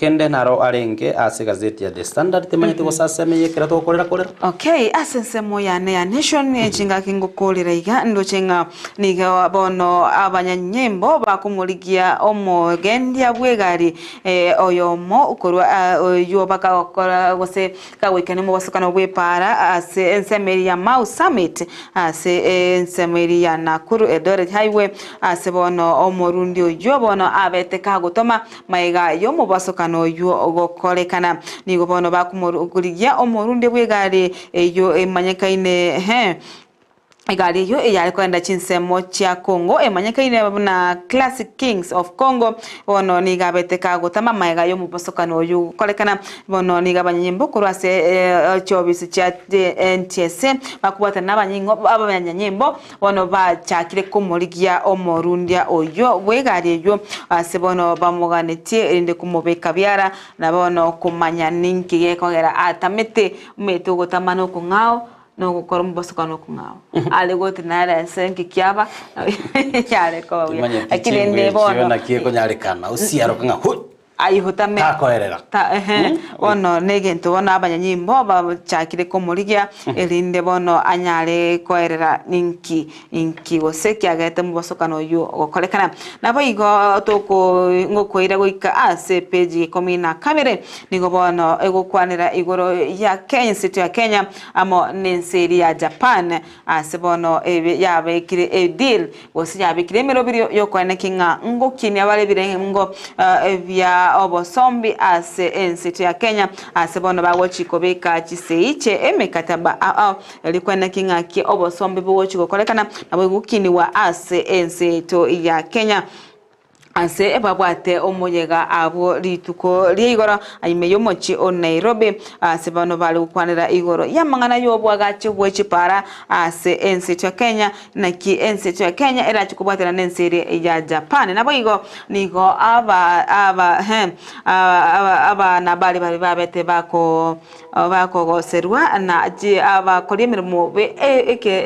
Kende naro arenge ase egazeti ya The Standard timanyeti gose ase emeyio ekero togokorera korera. Okay, ase ensemo yane ya Nation chingaki ngokorera iga ndoche ng'a nigo bono abanyanyimbo bakomorigia omogendia bw'egari oyomo korwa oywo bakagokora gose kagoikania omobosokano bw'epaara ase ensemo eria ya Mau Summit ase ensemo eria ya Nakuru Eldoret Highway ase bono omorundi oywo bono abete kagotoma Magega y'omobasokano oyio gokorekana, nigo bono bakomorigia omorundia bw'egari eyio emanyekaine, ehe, egari eyio eyare kogenda chinsemo chia Congo emanyekaine buna Classic Kings of Congo, bono nigo abete kagotama magega y'omobosokano oyio gokorekana. Bono nigo abanyanyimbo korwa ase chiofisi chia NTSA bakobwatana na abanyanyimbo Bono bachakire komorigia omorundia oyio bw'egari eyio, ase bono bamoganetie erinde komobeka biara, na bono komanya ninki gekogera atamete. Omanyete ogotama nokong'ao, na ogokora omobosokano nokong'ao. Are gotenena are ase nki kiaba, yare koba buya. Timanyeti Lakini chingwe rende echio bono naki ekonyarekana, osiaroke ng'a hui! Aihotame. Takoerera. Ta, ehe, bono negento bono abanyanyimbo bachakire komorigia, erinde bono anyare koerera ninki inki gose kiagerete mobosokano oyio ogokorekana. Naboigo toko ngokoira goika ase epeji ya ikomi na kabere, nigo bono egokwanera igoro ya Kenya, ense ya Kenya amo nense eria ya Japan, Ase bono ebe yabekire edeal, gose yabekire emeroberio y'okoeneki ng'a ngokinia bare ebirengo bia obosombi ase ense ya Kenya, ase bono bagochi kobeka chisei chie emekataba ao ao erio koeneki ng'aki obosombi bogochi gokorekana nabo gokiniwa ase ense yaito ya Kenya. Ase babwate omoyega abwo rituko ria igoro ime y'omochie o Nairobi, ase bono bare gokwanera igoro y'amang'ana y'oboagachi bwe chipara ase ense ya Kenya, naki ense ya Kenya erache kobwatana nense eria ya Japan. Naboigo nigo aba aba he abana baria baria babete bako Bakogoserwa na abakori emeremo be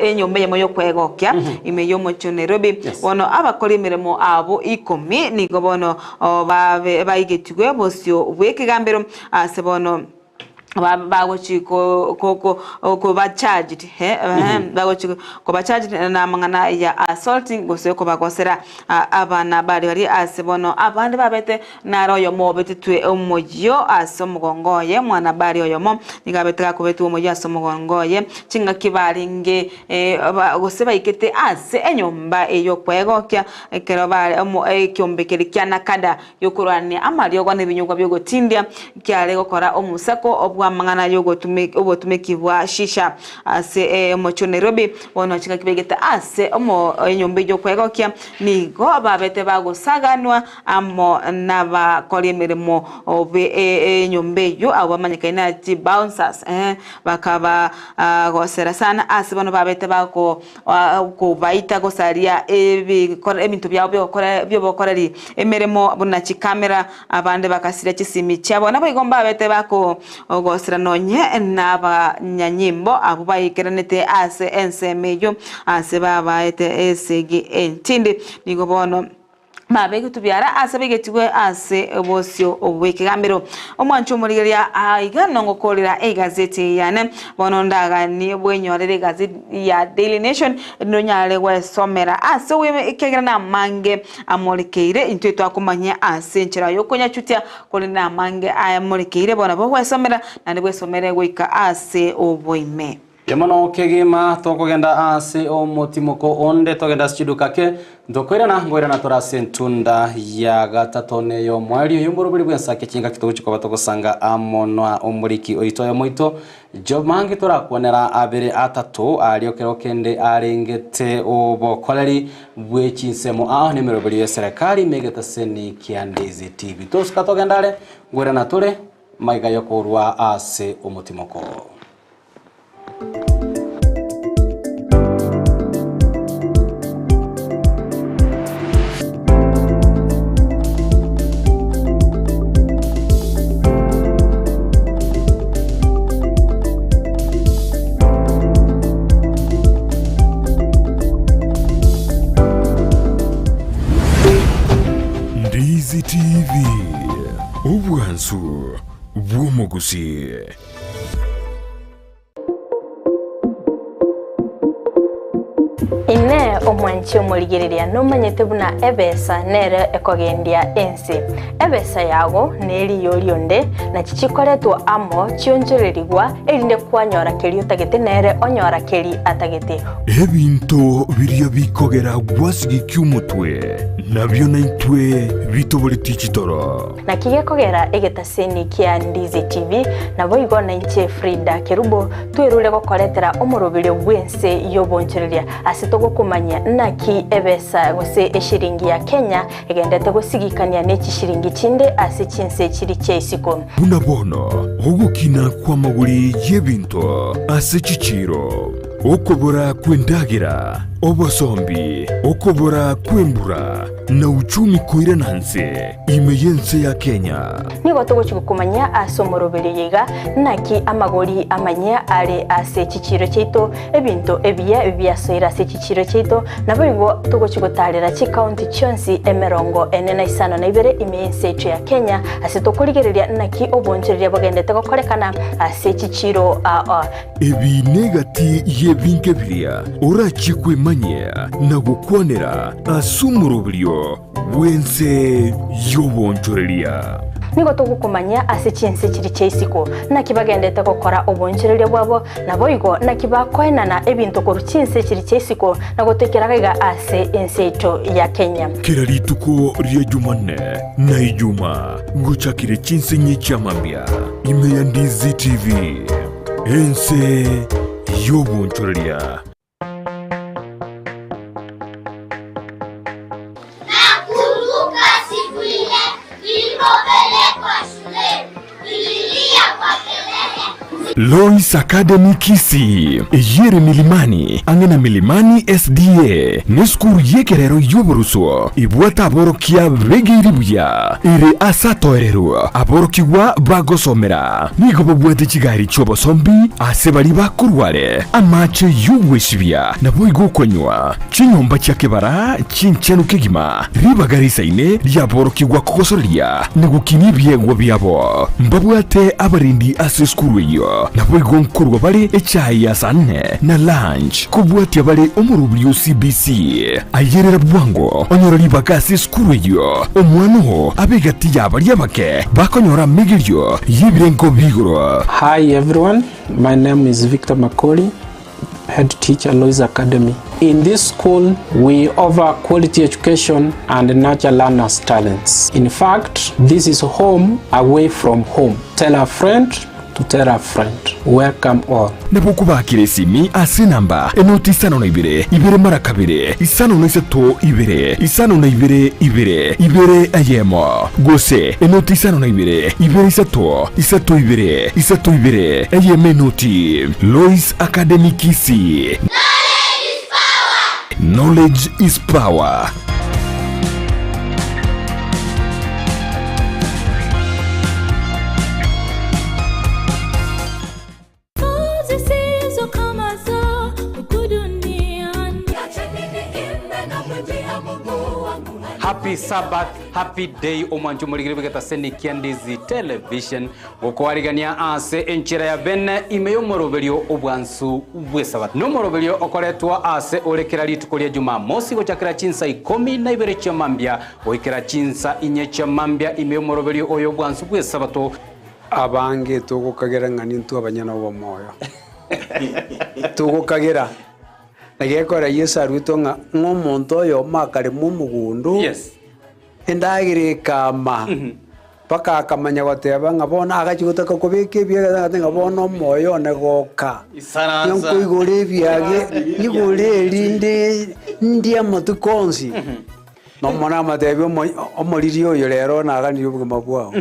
enyomba eyemo y'okwegokia ime y'omochie o Nairobi. Bono abakori emeremo abwo ikomi nigo bono baigetigwe bosio bw'ekegambero ase bono bagochi koba charged bagochi koba charged namang'ana ya assaulting gose kobagosera abana baria baria ase bono abande babete Nare oyomo obetetwe omoyio ase omogongo oye, mwanabari oyomo nigo abete gakobetwa omoyio ase omogongo oye, chingaki barenge gose baikete ase enyomba ey'okwegokia, ekero bare ekeombe keria kia Nakada gi'okorwania amariogo na ebinyugwa bi'ogotindia, kiare gokora omosako bw'amang'ana y'obotumeki bwa shisha ase omochie o Nairobi. Bono chingaki baigete ase enyomba ey'okwegokia, nigo babete bagosaganwa Amo nabakori emeremo b'enyomba eyio, abwo bamanyekaine as chibouncers, bakabagosera sana ase bono babete bakobaita gosaria ebinto biabo bi'obokoreri emeremo buna chikamera, abande bagasiria chisimi chiabo. Naboigo mbabete bakogosera nonye nabanyanyimbo abwo baikeranete ase ensemo eyio ase babaete esegi entindi. Nigo bono. Babegetwe biara ase abegetigwe ase obosio bw'ekegambero. Omwancho omorigereria aiga nongokorera egazeti eye yane, bono ndaganie bwenyorere egazeti ya Daily Nation erinde onyare gwesomera ase obwime ekiagera namange amorekeire intwe twakomanyia ase enchera yokonyachutia korende namange amorekeire bono bogwesomera naende bwesomere goika ase oboime. Mbuya mono kegima tokogenda ase omotimoko onde togende ase chiduka ake ntokoirana ngoirana tore ase entunda ya gatato neyomoerio y'omoroberi bw'ensake chingaki togochia koba togosanga amo na omoriki oito oyomo oito Job Mangi torakwanera abere atato aria ekero kende arengete obokoreri bwe chinsemo ao nemeroberi y'eserekari ime egetaseni kia Ndizi TV tosuka togende are ngoirana tore magega yokorwa ase omotimoko. Ndizi TV, obwansu. Obwansu bw'omogusii. Inee! Omwanchi omorigereria nomanyete buna ebesa nere ekogendia ense? Ebesa yago neriyo rionde, nachi chikoretwa amo chionchorerigwa, erinde kwanyora keria otagete nere onyora keri atagete. Ebinto biria bikogera gwasigikia omotwe, nabio naintwe bitoboretie chitoro. Naki gekogera egetaseni kia Ndizi TV, naboigo nainche Frida Kerubo twerure gokoretera omoroberio bw'ense y'obonchoreria ase togokomanyia naki ebesa gose eshiringi ya Kenya egendete gosigikania ne chishiringi chinde ase chinse chiri chia isiko. Buna bono ogokina kw'amagori y'ebinto ase chichiiro, okobora kw'endagera, obosombi, okobora kw'embura, na uchumi koirana nse ime y'ense ya Kenya. Nigo togochia gokomanyia ase omoroberio oyo iga, naki amagori amanyia are ase chichiiro chiaito, ebinto ebiya biasoire ase chichiiro chiaito, naboigo togochia gotaarera chikaunti chionsi emerongo ene na isano na ibere ime y'ense yaito ya Kenya, ase tokorigereria naki obonchoreria bogendete gokorekana ase chichiiro ao. Ebi negati y'ebinto biria orachie kwemanyia na gokwanera ase omoroberio bw'ense y'obonchoreria. Nigo togokomanyia ase chinse chiria chia isiko, naki bagendete gokora obonchoreria bwabo, naboigo naki bakoenana ebinto korwa chinse chiria chia isiko na gotoikera gaiga ase ense yaito ya Kenya. Kera rituko ria Jumanne na Ijuma gochakire chinse inye chi'amambia ime ya Ndizi TV, ense y'obonchoreria. Nakumbuka siku ile nilipopelekwa shuleni, nililia kwa kelele. Lois Academy Kisii eyere Milimani ang'e na Milimani SDA nesukuru y'ekerero y'oboruso ebwate aborokia begeiri buya ere ase atoererwa aborokigwa bagosomera nigo babwate chigari chi'obosombi ase baria bakorware amache y'ogwesibia naboigo okonywa Chinyomba chia kebara chinchenu kegima, ribaga risaine riaborokigwa kogosoreria na gokinia ebiegwa biabo. Mbabwate abarendi ase esukuru eyio, naboigo nkorua bare echae ya saa nne na lunch, kobwatia bare omorobiri o CBC. Ayerera bwango onyore ribaga ase esukuru eyio, omwana oo abe egati y'abaria abake bakonyora amegerio y'ebirengo bi'igoro. Hi everyone, my name is Victor Makori, head teacher Lois Academy. In this school, we offer quality education and nurture learners' talents. In fact, this is home away from home. Tell a friend to tell a friend. Welcome all. Nabo okobakera esimi ase enamba enoti isano na ibere, ibere mara kabere, isano na isato ibere, isano na ibere ibere, ibere eyemo, gose enoti isano na ibere, ibere isato, isato ibere, isato ibere, eyemo enoti. Lois Academy Kisii. Knowledge is power. Happy Sabbath, happy day omwancho omorigeri bw'egetaseni kia Ndizi Television gokoarigania ase enchera ya bene ime y'omoroberio obwansu bw'esabato. Nomoroberio okoretwa ase ore kera rituko ria Jumamosi gochakera chinsa ikomi na ibere chia mambia goikera chinsa inye chia mambia ime y'omoroberio oyo obwansu bw'esabato. Abange togokagera ng'a nintwe abanyene obomoyo. Togokagera. Na gekora Yeso aruetwe ng'a ng'a omonto oyomo akarema omogondo, Yes. endagera ekama, mpaka akamanya goteba ng'a bono agachia gotaka kobeka ebiage agateba ng'a bono omoyo one goka. Isaransa. Nkoigora ebiage, nyigore erinde ndie amatuko onsi. Nomonene amatebie omoriri oyo rero naganirie obogima bwao,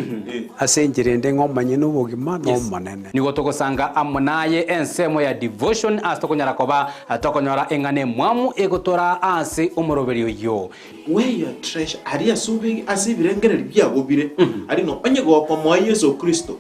ase enchera ende ng'a omanye nobogima n'Omonene. Nigo togosanga amo naye ensemo ya devotion ase tokonyara koba tokonyora eng'ana emwamu egotoraa ase omoroberio oyio. Where your treasure, aria ase obe ase ebirengererio biago bire, aria no onye gokomoa Yeso Kristo,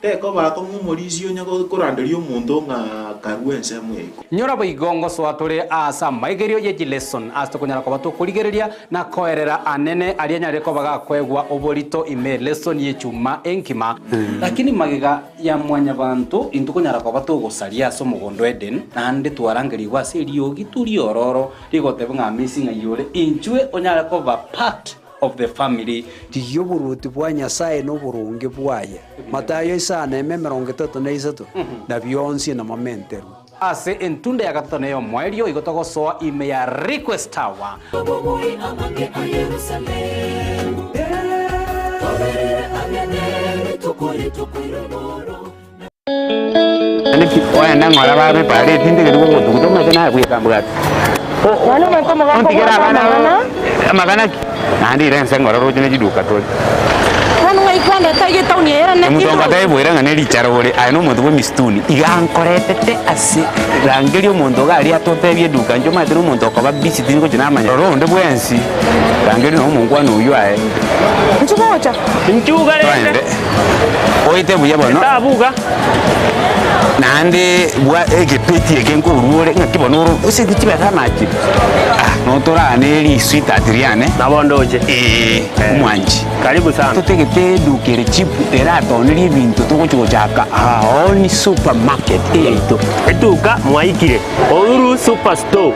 tekoba akong'u omorisia onye koranderia omonto ng'a karue ensemo ya igoro. Nyora boigo ngosoa tore ase amaigerio ye chileson ase tokonyara koba tokorigereria na. akoerera anene aria anyare koba gakoegwa oborito ime lesson y'echuma enkima. Lakini magega ya mwanyabanto intwe konyara koba togosaria ase omogondo o Eden, naende twarangerigwe ase eriogi riororo rigoteba ng'a amesi ng'ai ore, inchwe onyare koba part of the family. Rigia oboruoti bwa Nyasae na oboronge bwaye, Matayo isano eme 33, na bionsi namamenterwe. Ase entunda ya gatato na ey'omoerio igo togosoa ime ya Request Tower. Oende ng'ora babe pare tintegeti gogotuguta omanyete naye bweka mbwate. Ontigere abana aba amagana ki? Naende ira ense ng'ora roche ne chiduka tore. Omotongo ataeboire ng'a ne richara ore, aye nomonto bw'emisituni, iga ankoretete ase rangeria omonto iga aria atotebie eduka inche omanyete nomonto okoba busy tingochia namanya. Rora onde bwensi, rangeria nonya omonkwana oyio aye. Toende. Oete buya bono, naende bwa egepeti eke nkorua ore, ng'aki bono oro ase chibesa amache, ah, notorane risweetheart riane. Nabo ndoche. Eeh, omwanchi. Karibu sana. Totagete eduka ere cheap eratonerie ebinto togochi gochaka our own supermarket eyaito. Eduka mwaikire, Uhuru Super Store,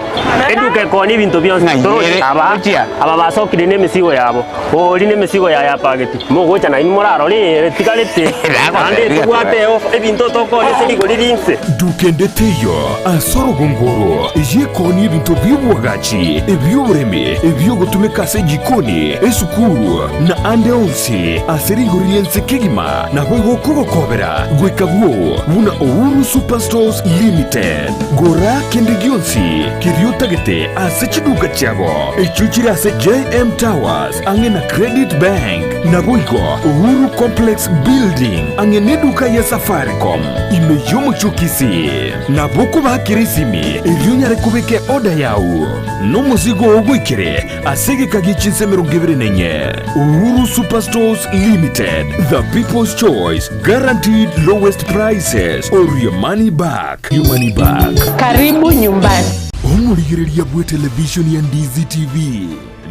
eduka ekoonia ebinto bionsi. Ng'ai Toroche ere? aba, Gochia. aba basokire na emesigo yabo. Ori nemesigo yaye apagete, mogocha nainwe morarore ere tigarete, naende tobwate eofa, ebinto tokoria ase rigori rinse. Duka ende teiyo ase orogongo oro ey'ekooni ebinto bi'oboagachi, ebi'oboremi, ebi'ogotumeka ase ejikoni, esukuru, na ande onsi ase rigori ri'ense kegima, naboigo okogokobera goika bwoo buna Uhuru Superstores Limited. Gora kende gionsi keria otagete ase chiduka chiabo, echio chire ase JM Towers ang'e na Credit Bank, naboigo Uhuru Complex Building ang'e neduka ya Safaricom ime y'omochie o Kisii. Nabo okobaakera esimi erio onyare kobeka eorder yao nomozigo oo goikere ase egeka gie chinsa 24. Uhuru Superstores Limited, the people's choice, guaranteed lowest prices or your money back. Your money back. Karibu nyumbani. Omorigereria bw'etelevishoni ya Ndizi TV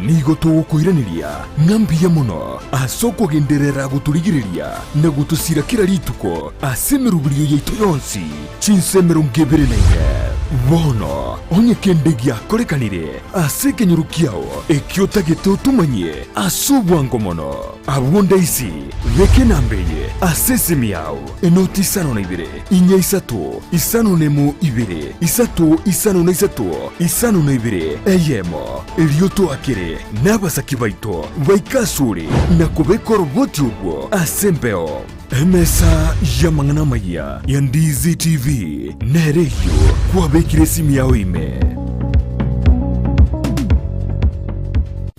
nigo togokoiraneria ng'a mbuya mono ase okogenderera gotorigereria na gotosira kera rituko ase emeroberio yaito yonsi chinsa 24. Bono onye kende giakorekanire ase ekenyoro kiao ekio otagete otomanyie ase obwango mono, abwo ndaisi beka enamba eye ase esimi yao, Enoti isano na ibere, inya isato, isano nemo ibere, isato isano na isato, isano na ibere, eyemo. Erio toakere nabasaki baito baike asore na kobeka oroboti orwo ase embeo. Emesa y'amang'ana amayia ya Ndizi TV nere eyio kwabekire esimi yao ime.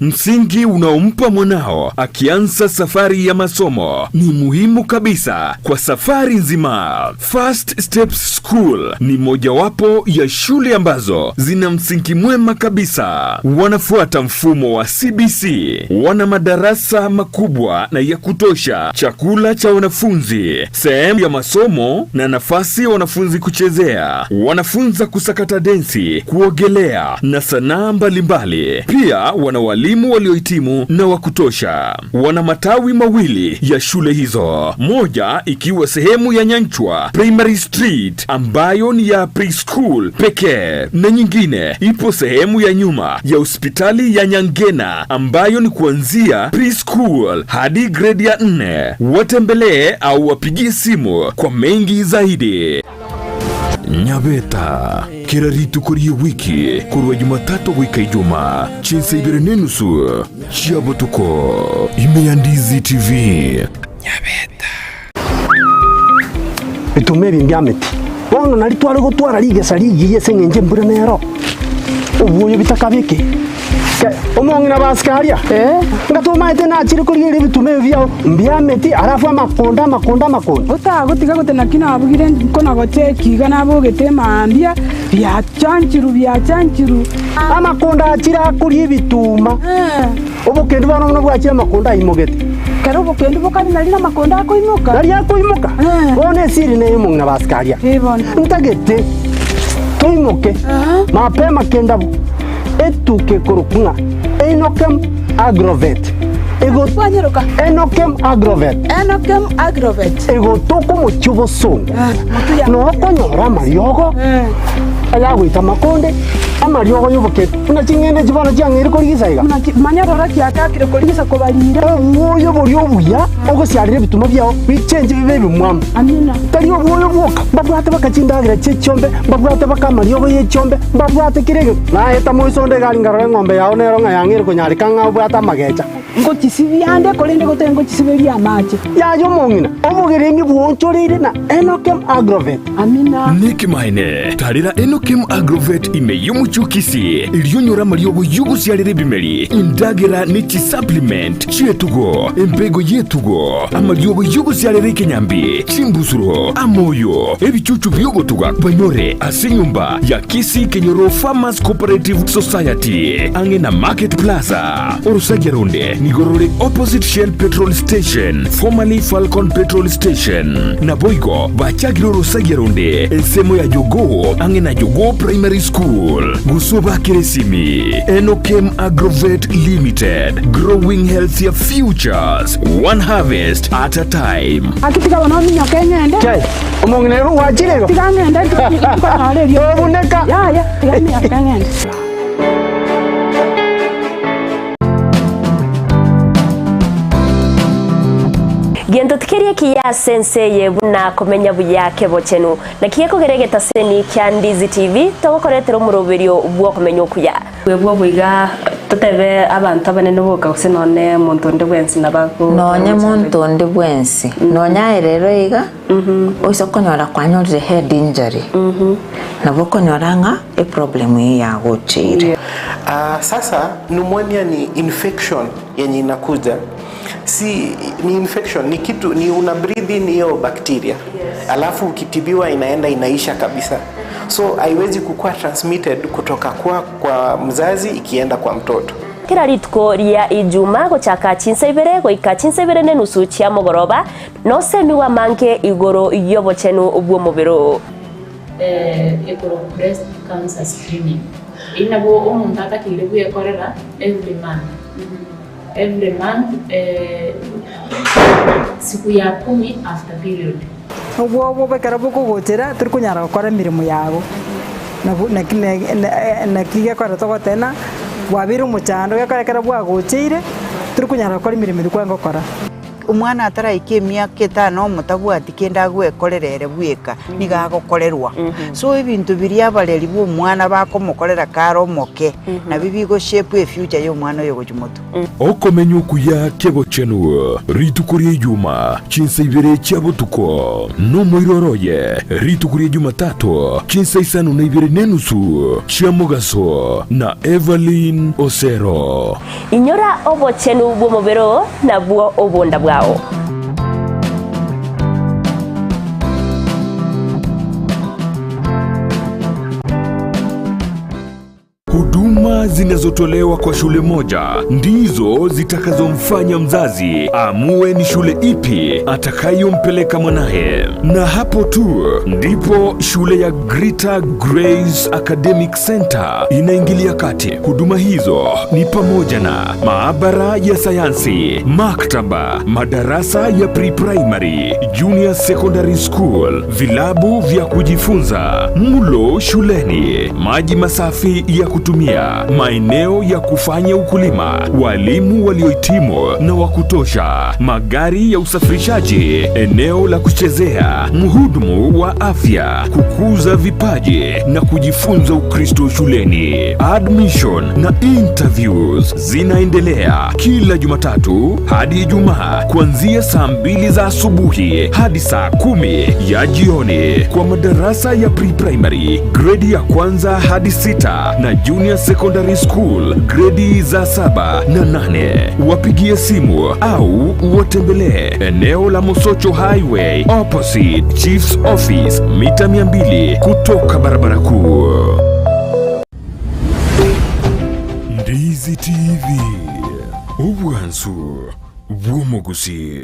Msingi unaompa mwanao akianza safari ya masomo ni muhimu kabisa kwa safari nzima. First Steps School ni mojawapo ya shule ambazo zina msingi mwema kabisa. Wanafuata mfumo wa CBC, wana madarasa makubwa na ya kutosha, chakula cha wanafunzi, sehemu ya masomo na nafasi ya wanafunzi kuchezea. Wanafunza kusakata densi, kuogelea na sanaa mbalimbali. Pia wana walimu waliohitimu na wa kutosha. Wana matawi mawili ya shule hizo, moja ikiwa sehemu ya Nyanchwa Primary Street ambayo ni ya preschool pekee na nyingine ipo sehemu ya nyuma ya hospitali ya Nyangena ambayo ni kuanzia preschool hadi grade ya 4. Watembelee au wapigie simu kwa mengi zaidi. Nyabeta kera rituko rie wiki korwa Jumatatu goika Ijumaa chinsa ibere n'enusu chia botuko ime ya Ndizi TV. Bituma ebi mbiameti. Bono nari tware gotwara rigesa rigiya ase engencho embura nero, obwoyo bitakabeke. Ke, omong'ina basike aria, nga tomaete nachire korigereria ebituma ebi biao mbiameti, alafu amakonda amakonda amakonda. Otagotiga gote naki nabugire nkona gocheki iga nabogete mambia, biachanchiru biachanchiru. Amakonda achire akoria ebituma. Obokendu bono buna bwachire amakonda aimogete. Kera obokendu bokare nari namakonda akoimoka. Nari akoimoka. Bono esiri neye omong'ina basike aria. Ntagete toimoke mapema kendabu etuke ekorokwa ng'a Einokemu. Agrovet ego Enokem Agrovet Enokem Agrovet egotoka omochie obosongo noo okonyora amariogo ayagoita amakonde amariogo y'oboketi buna ching'ende echi bono chiang'eire korigisa iga. Manya rora chiachakire korigisa kobarire. Obwoyo boria obuya ogosiarera ebituma biao bichenche bibe ebimwamu. Tari obwoyo bwoka, mbabwate baka chindagera chi'echiombe, mbabwate baka amariogo y'echiombe, mbabwate kera egento. Naeta moiso onde egari nkarora eng'ombe yao nero ng'a yang'eire konyareka ng'a obwate amagecha. Ngochisibia ande, korende gotari ngochisiberia amache. Yaya omong'ina, obogeremi bwoonchoreire na Enokem Agrovet. Amina. Nekemanene, tarera Enokem Agrovet ime y'omochie o Kisii, erio onyore amariogo y'ogosiarera ebimeri, endagera ne chisupplement chi'etugo, embego y'etugo, amariogo y'ogosiarera ekenyambi, chimbusuro, amoyo, ebichuchu bi'ogotuga banyore ase enyomba ya Kisii Kenyoro Farmers Cooperative Society, ang'e na Market Plaza. Orosagia ronde nigo rore opposite Shell Petrol Station, formerly Falcon Petrol Station. Naboigo bachakire orosagia ronde ensemo ya Jogoo ang'e na Jogoo Primary School. Gose obakere esimi Enokem Agrovet Limited, growing healthier futures, one harvest at a time. Gaki tiga bono ominyoke ng'ende. Chai, omong'ina ere gwachire igo? Tiga ng'ende nkonyore erio. Tobuneka. Yaya, tiga minyoke ng'ende. Gento tikeri ekiya ase ense eye buna komenya buya kebochenu. Naki gekogera egetaseni kia Ndizi TV togokoretera omoroberio bw'okomenya okuya. Bwebwo boiga totebe abanto abanene boka gose nonye monto onde bwensi nabo Nonye monto onde bwensi, nonye aye rero iga, oise okonyora kwanyorire head injury, nabo okonyora ng'a eproblem eyio yagocheire. Ah, sasa pneumonia ni infection yenye inakuja si ni infection ni kitu ni una breathe in hiyo bacteria yes. Alafu ukitibiwa inaenda inaisha kabisa, so haiwezi kukuwa transmitted kutoka kwa, kwa mzazi ikienda kwa mtoto. Kera rituko ria Ijuma gochaka chinsa ibere goika chinsa ibere na enusu chia mogoroba, nosemigwe amange igoro y'obochenu bw'omobere oo. Ekorokwa breast cancer screening. Eyio nabo omonto atakeire bwekorera every month, every month siku ya kumi after period. Obwoba ekero bokogochera tori konyara gokora emeremo yago, nabo naki naki gekogera togoteba ng'a bwabeire omochando gekogera ekero bwagocheire tori konyara gokora emeremo eria kwarenge gokora. Omwana ataraika emiaka etano omotabwati kende agwekorera ere bweka, nigo agokorerwa. So ebinto biria abareri ba omwana bakomokorera kare omoke, nabio bigo shape efuture ya omwana oyo gochia motwe. Okomenya okuya kebochenu rituko ria Ijuma chinsa ibere chia botuko, nomoiroro oye rituko ria Jumatatu chinsa isano na ibere nenusu chia mogaso na Evelyn Osero. Inyora obochenu bw'omobere oo, nabwo obonda bwao. Huduma zinazotolewa kwa shule moja ndizo zitakazomfanya mzazi aamue ni shule ipi atakayompeleka mwanaye, na hapo tu ndipo shule ya Greater Grace Academic Center inaingilia kati. Huduma hizo ni pamoja na maabara ya sayansi, maktaba, madarasa ya pre-primary, junior secondary school, vilabu vya kujifunza, mlo shuleni, maji masafi ya kutumia, maeneo ya kufanya ukulima, walimu waliohitimu na wa kutosha, magari ya usafirishaji, eneo la kuchezea, mhudumu wa afya, kukuza vipaji na kujifunza Ukristo shuleni. Admission na interviews zinaendelea kila Jumatatu hadi Ijumaa kuanzia saa 2 za asubuhi hadi saa 10 ya jioni kwa madarasa ya pre-primary, gredi ya kwanza hadi 6 na junior secondary school gredi za 7 na 8. Wapigie simu au watembelee eneo la Mosocho Highway opposite Chief's Office mita 200 kutoka barabara kuu. Ndizi TV, obwansu bw'omogusi.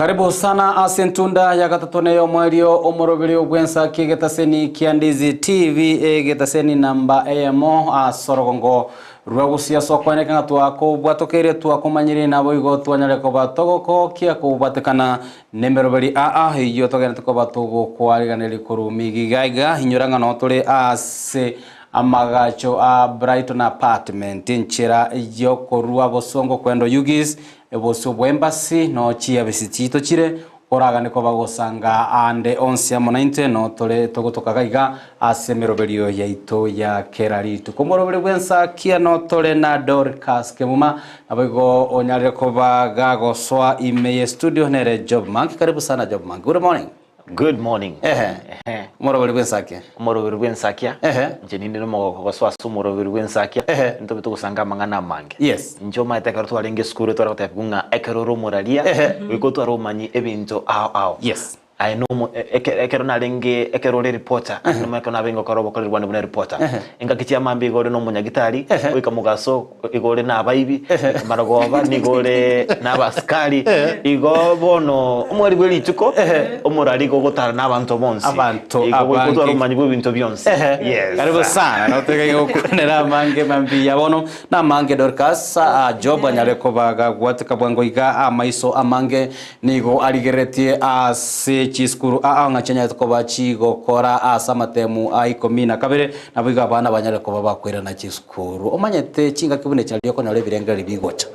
Karibu sana ase entunda ya gatato na ey'omoerio omoroberi obwensa ki'egetaseni kia Ndizi TV egetaseni namba eyemo ase orogongo rwa Gusii ase okwaneka ng'a twakobwatokeire twakomanyire naboigo twanyare koba togokokia kobwatekana nemeroberi aa eyio togenderete koba togokwariganeria korwa miga iga iga inyora ng'a noo tore ase amagacho a Brighton Apartment enchera yokorwa bosongo kwenda Oyugis Ebosio bw'embasi no chiabisi chiito chire, oragane koba gosanga aande onsi amo naintwe, no tore togotoka gaiga ase emeroberio yaito ya kera rituko. Omoroberi bw'ensakia no tore na Dorcas Kemuma, naboigo onyarire koba gagosoa ime ye studio nere Job Manki. Karibu sana Job Manki. Good morning. Good morning. Ehe. Ehe. Omoroberi bw'ensakia. Omoroberi bw'ensakia. Ehe. Inche ninde nomogoko gosoa ase omoroberi bw'ensakia. Ehe. Ntobe togosanga amang'ana amange. Yes. Inche omanyete ekero twarenge esukuru tware gotebiwa ng'a ekero ore omoraria, Ehe. goika otware omanyi ebinto ao ao. Yes. Aye nomo eke ekero narenge ekero ore reporter, Ehe. nomanye ekero nabe ngokora obokoreri bwane buna reporter. Ehe. Engaki chia mambia iga ore na omonyagitari, Ehe. goika mogaso igo ore na abaibi, Ehe. marogoba nigo ore na abasikari, Ehe. igo bono omweri bwe rituko, Ehe. omorari igo ogotara na abanto bonsi. Abanto Igo goika abange. otware obomanyi bwa ebinto bionsi. Ehe. Yes. Karibu sana notega gokwanera amange mambiya bono namange Dorcas ah, Job anyare koba gagwatika bwango iga amaiso amange nigo arigereretie ase chisukuru aa ng'a chianyarete koba chigokora ase amatemu a ikomi na kabere Naboigo abana banyare koba bakoirana chisukuru. Omanyete chingaki buna echi nario okonyora ebirengererio bigocha.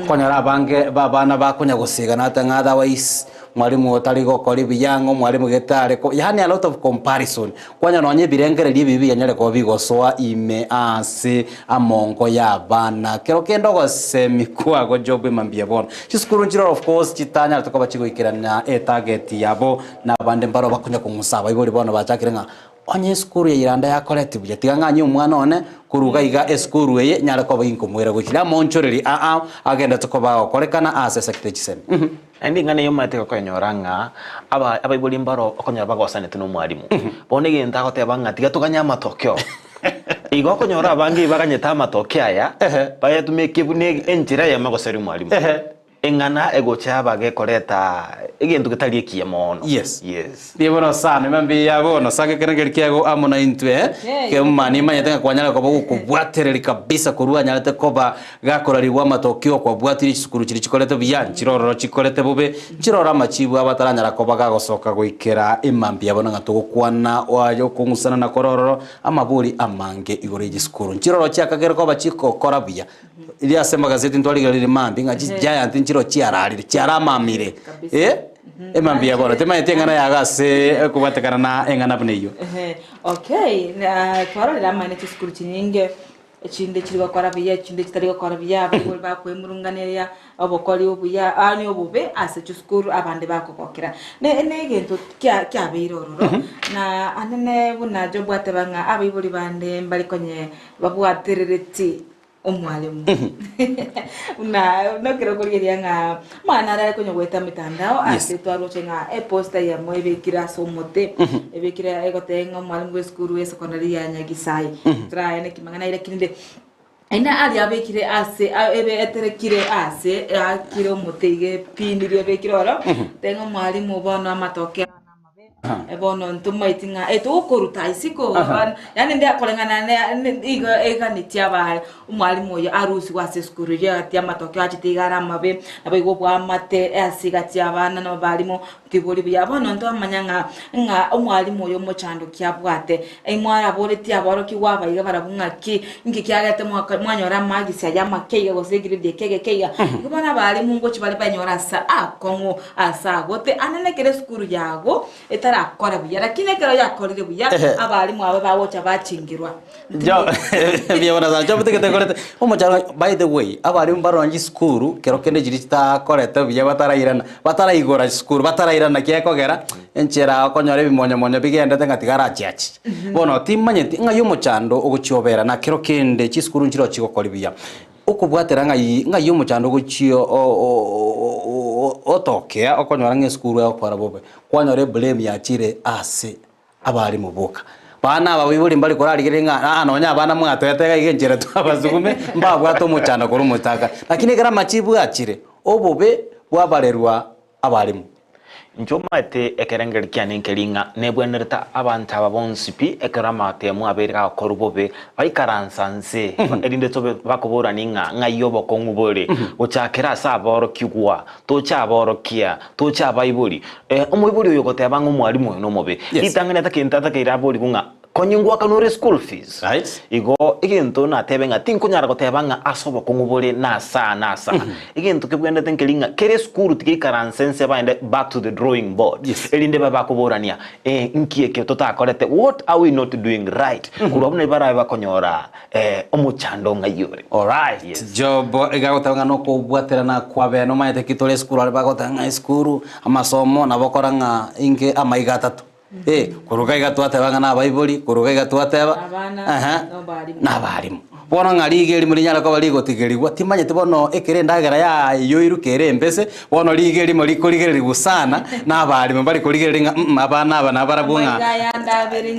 Okonyora abange ba abana bakonya gosigana ate ng'a otherwise mwalimu otari gokora ebuya ng'a omwalimu gete are ko yaani a lot of comparison. Kwanyora nonye ebirengererio ebibe bianyare koba bigosoa ime ase amongo ya abana. Kero kende ogosemi kwago Job mambia bono. Chisukuru nchiroro of course chitanyarete koba chigoikerana etarget yabo na abande mbaro bakonya kong'usa abaibori bono bachakire ng'a Onye esukuru ya Iranda yakoreti buya, tiga ng'anyie omwana one korwa iga iga esukuru eye nyare koba inkomoira gochia amoonchorerie aa agendete koba agokorekana ase esecta echisemi. Mhm. Naende ing'ana eyio omanyete gokoenyora ng'a aba abaibori mbaro okonyora bagosanete na omwalimu. Bono egento agoteba ng'a tiga toganye amatokeo. Igo okonyora abange baganyete amatokeo aya, bayatumeke buna enchera eyemo egoseria omwalimu. Eng'ana egocha yaba gekoreta egento getari ekiya mono. Yes. Yes. Mbuya mono sana, iba mbuya bono. Saka ekerengerio kiago amo na intwe, eh. Hey. Kemuma nimanyete ng'a kwanyara koba gokobwatereri kabisa korwa anyarete koba gakorarigwa amatokeo kwabwatire chisukuru chiria chikorete buya, nchire ororo chikorete bobe, nchire ororo amachibu abo ataranyara koba gagosoka goikera emambia bono ng'a togokwana oaye okong'usana na kore ororo amabori amange igoro ye chisukuru. Nchire ororo chiakagere koba chigokora buya. Riria ase amagazeti ntwarigereire mambia ng'a chigiant nchiro chiararire, chiaramamire eh, emambia bono timanyeti eng'ana yago ase okobwatekana na eng'ana buna eyio. Ehe, okay, na twarorire amaene chisukuru chinyinge, echinde chiri gokora buya, echinde chitari gokora buya, abaibori bakoemurunganeria obokori obuya yaani obobe ase chisukuru abande bakogokera. Ne ne egento kia kiabeire ororo, na anene buna Job ateba ng'a abaibori bande mbare konye babwaterereti omwalimu. Buna nokero okorigereria ng'a omwana nare are konya goeta mitandao Yes. ase twaroche ng'a eposter eyemo ebekire ase omote, ebekire egoteba ng'a omwalimu bwa esukuru esecondary ya Nyagisai. Toraene ki mang'ana aye lakini rende aye aria abekire ase a- ebe eterekire ase eakire omote iga epinirie ebekire oro, teba ng'a omwalimu bono amatoke aya namabe. Bono ntomaeti ng'a etogokoruta isiko yaani nde koreng'ana ne igo eganetie abare omwalimu oyo arusigwe ase esukuru eria egati amatokeo achete iga are amabe, naboigo obwamate ase egati ya abana na abalimu tibori buya. Bono ntwamanya ng'a ng'a omwalimu oyo omochando ki abwate, mwaraboretie aborokigwa aba iga barabwo ng'aki, inki kiagerete mwaka mwanyora amagisi aya amake iga gose egrade eke egeke iga. Igo bono abalimu ngochi bare banyore ase akong'u. Ase agote anene ekero esukuru yago etarakora buya, lakini ekero yakorire buya, Ehe. abalimu aba bagocha bachingirwa. Jo, mbuya mono sana. Job tigete korete omocharo by the way, abarimu baronge chisukuru kero kende chiria chitakorete buya batarairana, bataraigora chisukuru, batarairana kiekogera, enchera okonyora ebimonyomonyo bigendete ng'a tiga arachiachi. Bono timanyeti ng'ai omochando ogochiobera na kero kende chisukuru nchiroo chigokori buya. Okobwatera ng'ai ng'ai omochando ogochia otokea okonyora ng'a esukuru egokora bobe, kwanyora eblame yachire ase abalimu boka. Bana aba baibori mbari korarigereria ng'a aa nonya abana mwatoete iga iga enchera twabasugume, mbabwate omochando korwa omotaka. Lakini ekero amachibu achire, obobe bwabarerwa. abarimu. Inche omanyete ekerengerio kiane nkeri ng'a nebwenerete abanto aba bonsi pi, ekero amatemu abeire gakorwa bobe, baikaransa nse, erinde tobe bakoborani ng'a ng'ai obokong'u bore, gochakera ase aborokigwa, toche aborokia, toche abaibori. Omoibori oyo ogoteba ng'a omwalimu oyo nomobe, ritang'ani atagete atakeire aborigwe ng'a Konya ngwakanure school fees. Igo egento natebe ng'a tinkonyara goteba ng'a ase obokong'u bore nase aa nase aa. Egento kebwenerete nkeri ng'a kera esukuru tiga ikaranse nse baende back to the drawing board erinde babe bakoborania eh nki eke totakorete, what are we not doing right? Korwa abwo nari barabe bakonyora omochando ng'ai ore. Alright, Job iga agoteba ng'a nokobwaterana kwabene omanyete ki tore esukuru aria bagoteba ng'a esukuru amasomo nabo okora ng'a inke amaiga atato. Eh, korwa iga twateba ng'a nabaibori, korwa iga twateba ehe, nabarimu. Bono ng'a riga erimo rinyare koba rigotigerigwa, timanyeti bono ekere endagera yayoirwe kere embese, bono riga erimo rikorigererigwa sana, na abarimu mbari korigereria ng'a mh abana aba nabarabwo ng'a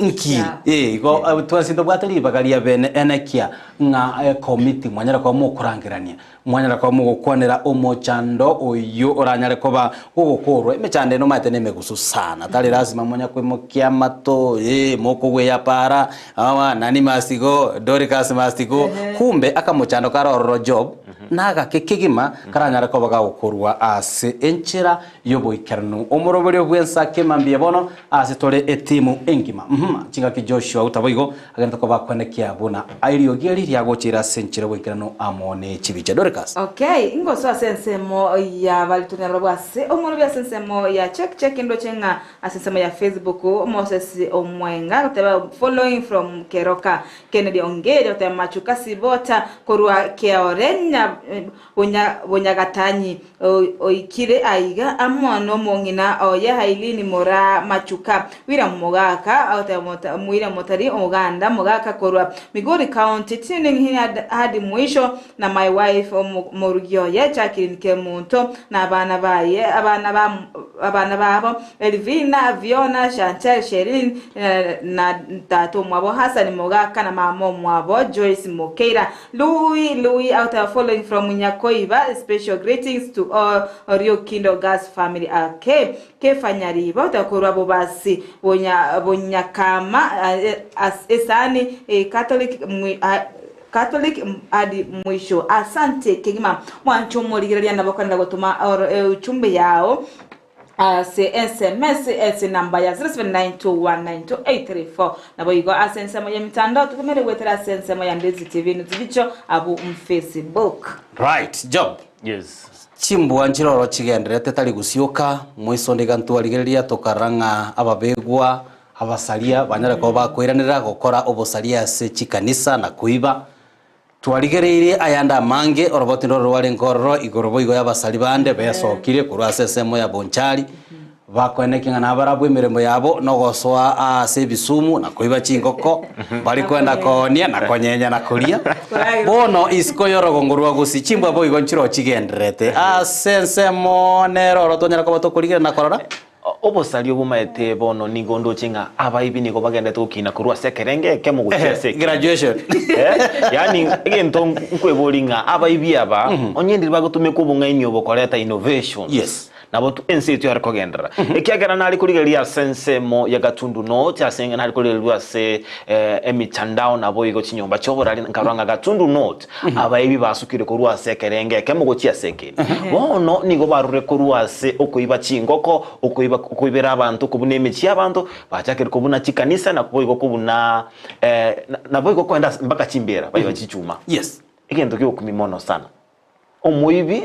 nki. Eh, igo twensi ntobwate ribaga ria bene enekia ng'a ekomiti mwanyare koba mokorangerania. Mwanyara koba mogokwanera omochando oyio oranyare koba gogokorwa. Emechando eye nomaete nemegusu sana, tari lasima monya koimokia amato, eh, mokogweya para, awa, nani must go, Doricas must go. Kumbe akamochando kare ororo Job, nagake kegima karanyare koba gagokorwa ase enchera y'oboikeranu. Omoroberio bw'ensa kemambia bono ase tore etimu engima. Uhum, chingaki Joshua utaboigo Agente kobakwanekia buna eriogi eri riagocheire ase enchera y'oboikeranu amo ne chibicha. Dorcas. Okay, ingosoa ase ensemo ya baritoni abarabwo ase omorobio ase ensemo ya check check ndoche ng'a ase ensemo ya Facebook Moses Omwenga agoteba following from Keroka Kennedy Ongeri agoteba Machuka Sibota korwa Keore nya Bonya Bonyagatanyi oikire aiga amo nomong'ina oye Aileen Moraa Machuka. William Mogaka agoteba William Motari Omoganda Mogaka korwa Migori County tuning in hadi mwisho na my wife omorugi oye Jacqueline Kemunto na abana baye abana ba abana babo Elvina, Viona, Chantel, Sherine na tata omwabo Hassan Mogaka na mama omwabo Joyce Mokeira. Louis Louis out there following from Nyakoiba special greetings to all Riokindo Gas family okay Kefa Nyariba otakorwa Bobasi Bonya Bonyakama esani Catholic Catholic hadi mwisho asante kegima mwancho omorigereria nabo okorenda gotoma ujumbe yao Ase sms ase enamba ya 0792192834. Naboigo ase ensemo y'emitandao totomere goetera ase ensemo ya Ndezi TV Nusu Bicho abwo Facebook. Right, Job. Yes. Chimbwa nchiroro chigendererete tari gosioka, moiso onde iga ntwarigereria tokarora ng'a ababegwa abasaria banyare koba bakoiranerera gokora obosaria ase chikanisa na koiba. Twarigereirie ayande amange, oroboti ndoro rwarenge ororo igoro boigo y'abasari bande besokirie korwa ase ensemo ya Bonchari, bakoenekia ng'a nabarabwo emeremo yabo nogosoa ase ebisumu na koiba chingoko, bari kwenda koonia na konyenya na koria. Bono isiko y'orogongo rwa Gusii chimbwa boigo nchiroo chigendererete ase ensemo nere oro twanyara koba tokorigereria na korora. Obosaria obomaete bono nigo ndoche ng'a abaibi nigo bagenderete gokina korwa ase ekerengo ekemo gochia ase ekende. Graduation. Yaani egento nkweboria ng'a abaibi aba onye ndiri bagotumeka obong'aini obo koreta innovations. Yes. Nabo ense eyio tware kogenderera. Ekiagera nare korigereria ase ensemo ya Gatundu North ase nare korigereria ase emitandao naboigo chinyomba chi'oborari nkarora ng'a Gatundu North Abaibi basukire korwa ase ekerengo ekemo gochia ase ekende. Bono nigo barure korwa ase okoiba chingoko, okoiba okoibera abanto, okobuna emechie y'abanto, bachakire kobuna chikanisa na boigo kobuna naboigo koenda ase mpaka chimbera baiba chichuma. Yes. Egento giokumia mono sana. Omoibi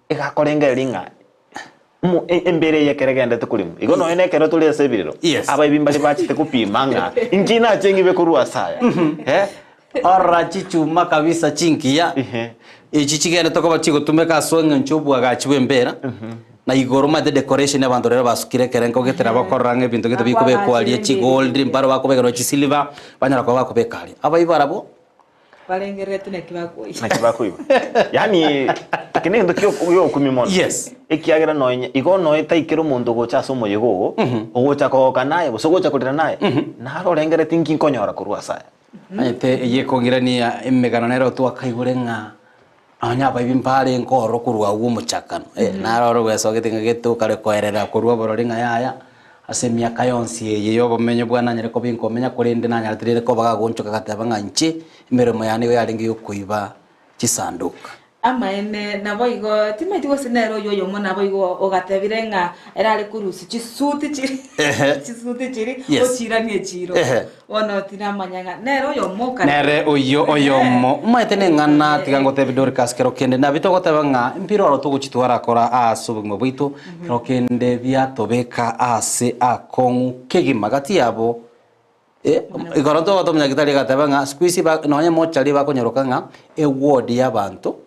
iga akorengereria ng'a omo embera eye ekero egenderete koremwa. Igo nonya na ekero tore ase ebirero, Yes. abaibi mbare bachete kopima ng'a inki nache ng'ibe korwa ase aya. Eh? Orora chichuma kabisa chingiya, echi chigenderete koba chigotumeka ase eng'encho y'obwagachi bw'embera, na igoro omanyete decoration abanto rero basukire ekerengo gete nabo okorora ng'a ebinto gete bikobekwa aria chigold, mbaro bakobekerwa chisilver, banyara koba bakobeka aria. Abaibi barabwo. Barengerereti naki bakoiba. Naki bakoiba. Yaani eke negento kio giokumia mono. Yes. Ekiagera nonye igo noe taikera omonto gocha ase omoyega ogo, ogocha kogoka naye gose ogocha korera naye, naro orengereti nki nkonyora korwa ase aya. Omanyete eye ekong'irania emegano nero twakaigure ng'a. Nonya abaibi mbarenge ororo korwa agwo omochakano, eh, naro oro bwesogete ng'a gete okare koerera korwa oborori ng'a yaya, ase emiaka yonsi eye ya obomenyo bwane nanyare koba inkomenya korende nanyarete rende koba gagoonchoka gateba ng'a inche, emeremo yane nigo yarenge ya okoiba chisanduku. Amaene, naboigo timaeti gose nere oyio oyomo naboigo ogatebire ng'a ere are korusia chisuti chiri Ehe. chisuti chiri Yes. ochiranie echiro. Ehe. Bono tinamanya ng'a nere oyomo okare Nere oyio oyomo omaete neng'ana tiga ngotebi Dorcas kero kende nabi togoteba ng'a mpira oro togochitwara kora ase obogima bwaito kero kende biatobeka ase akong'u kegima gati yabo eh, igoro togoteba omonyagitari agateba ng'a siku hizi ba nonye mochari bakonyaroka ng'a eward ya abanto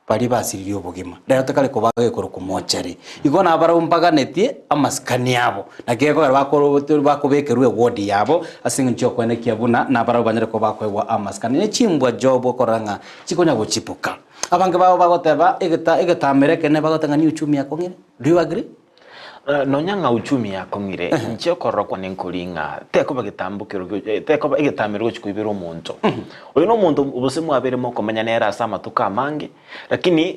baria basiririe obogima. Rero tekari koba gekorokwa mochari. Igo nabarabwo mbaganetie amasikani abo. Naki gekogera bakoro bakobekerwa eward yabo ase eng'encho y'okoenekia buna nabarabwo banyare koba bakoegwa amasikani. Ne chimbwa Job okorora ng'a chikonya gochipuka. Abange babo bagoteba egeta egetamero ekenene bagoteba ng'a ni uchumi akong'ire. Do you agree? Nonya ng'a uchumi yakong'ire, inche okorora kwane nkori ng'a tekoba getambokero tekoba egetamero gochia koibera omonto. Oyo na omonto gose mwabeire mokomenya nere ase amatuko amange, lakini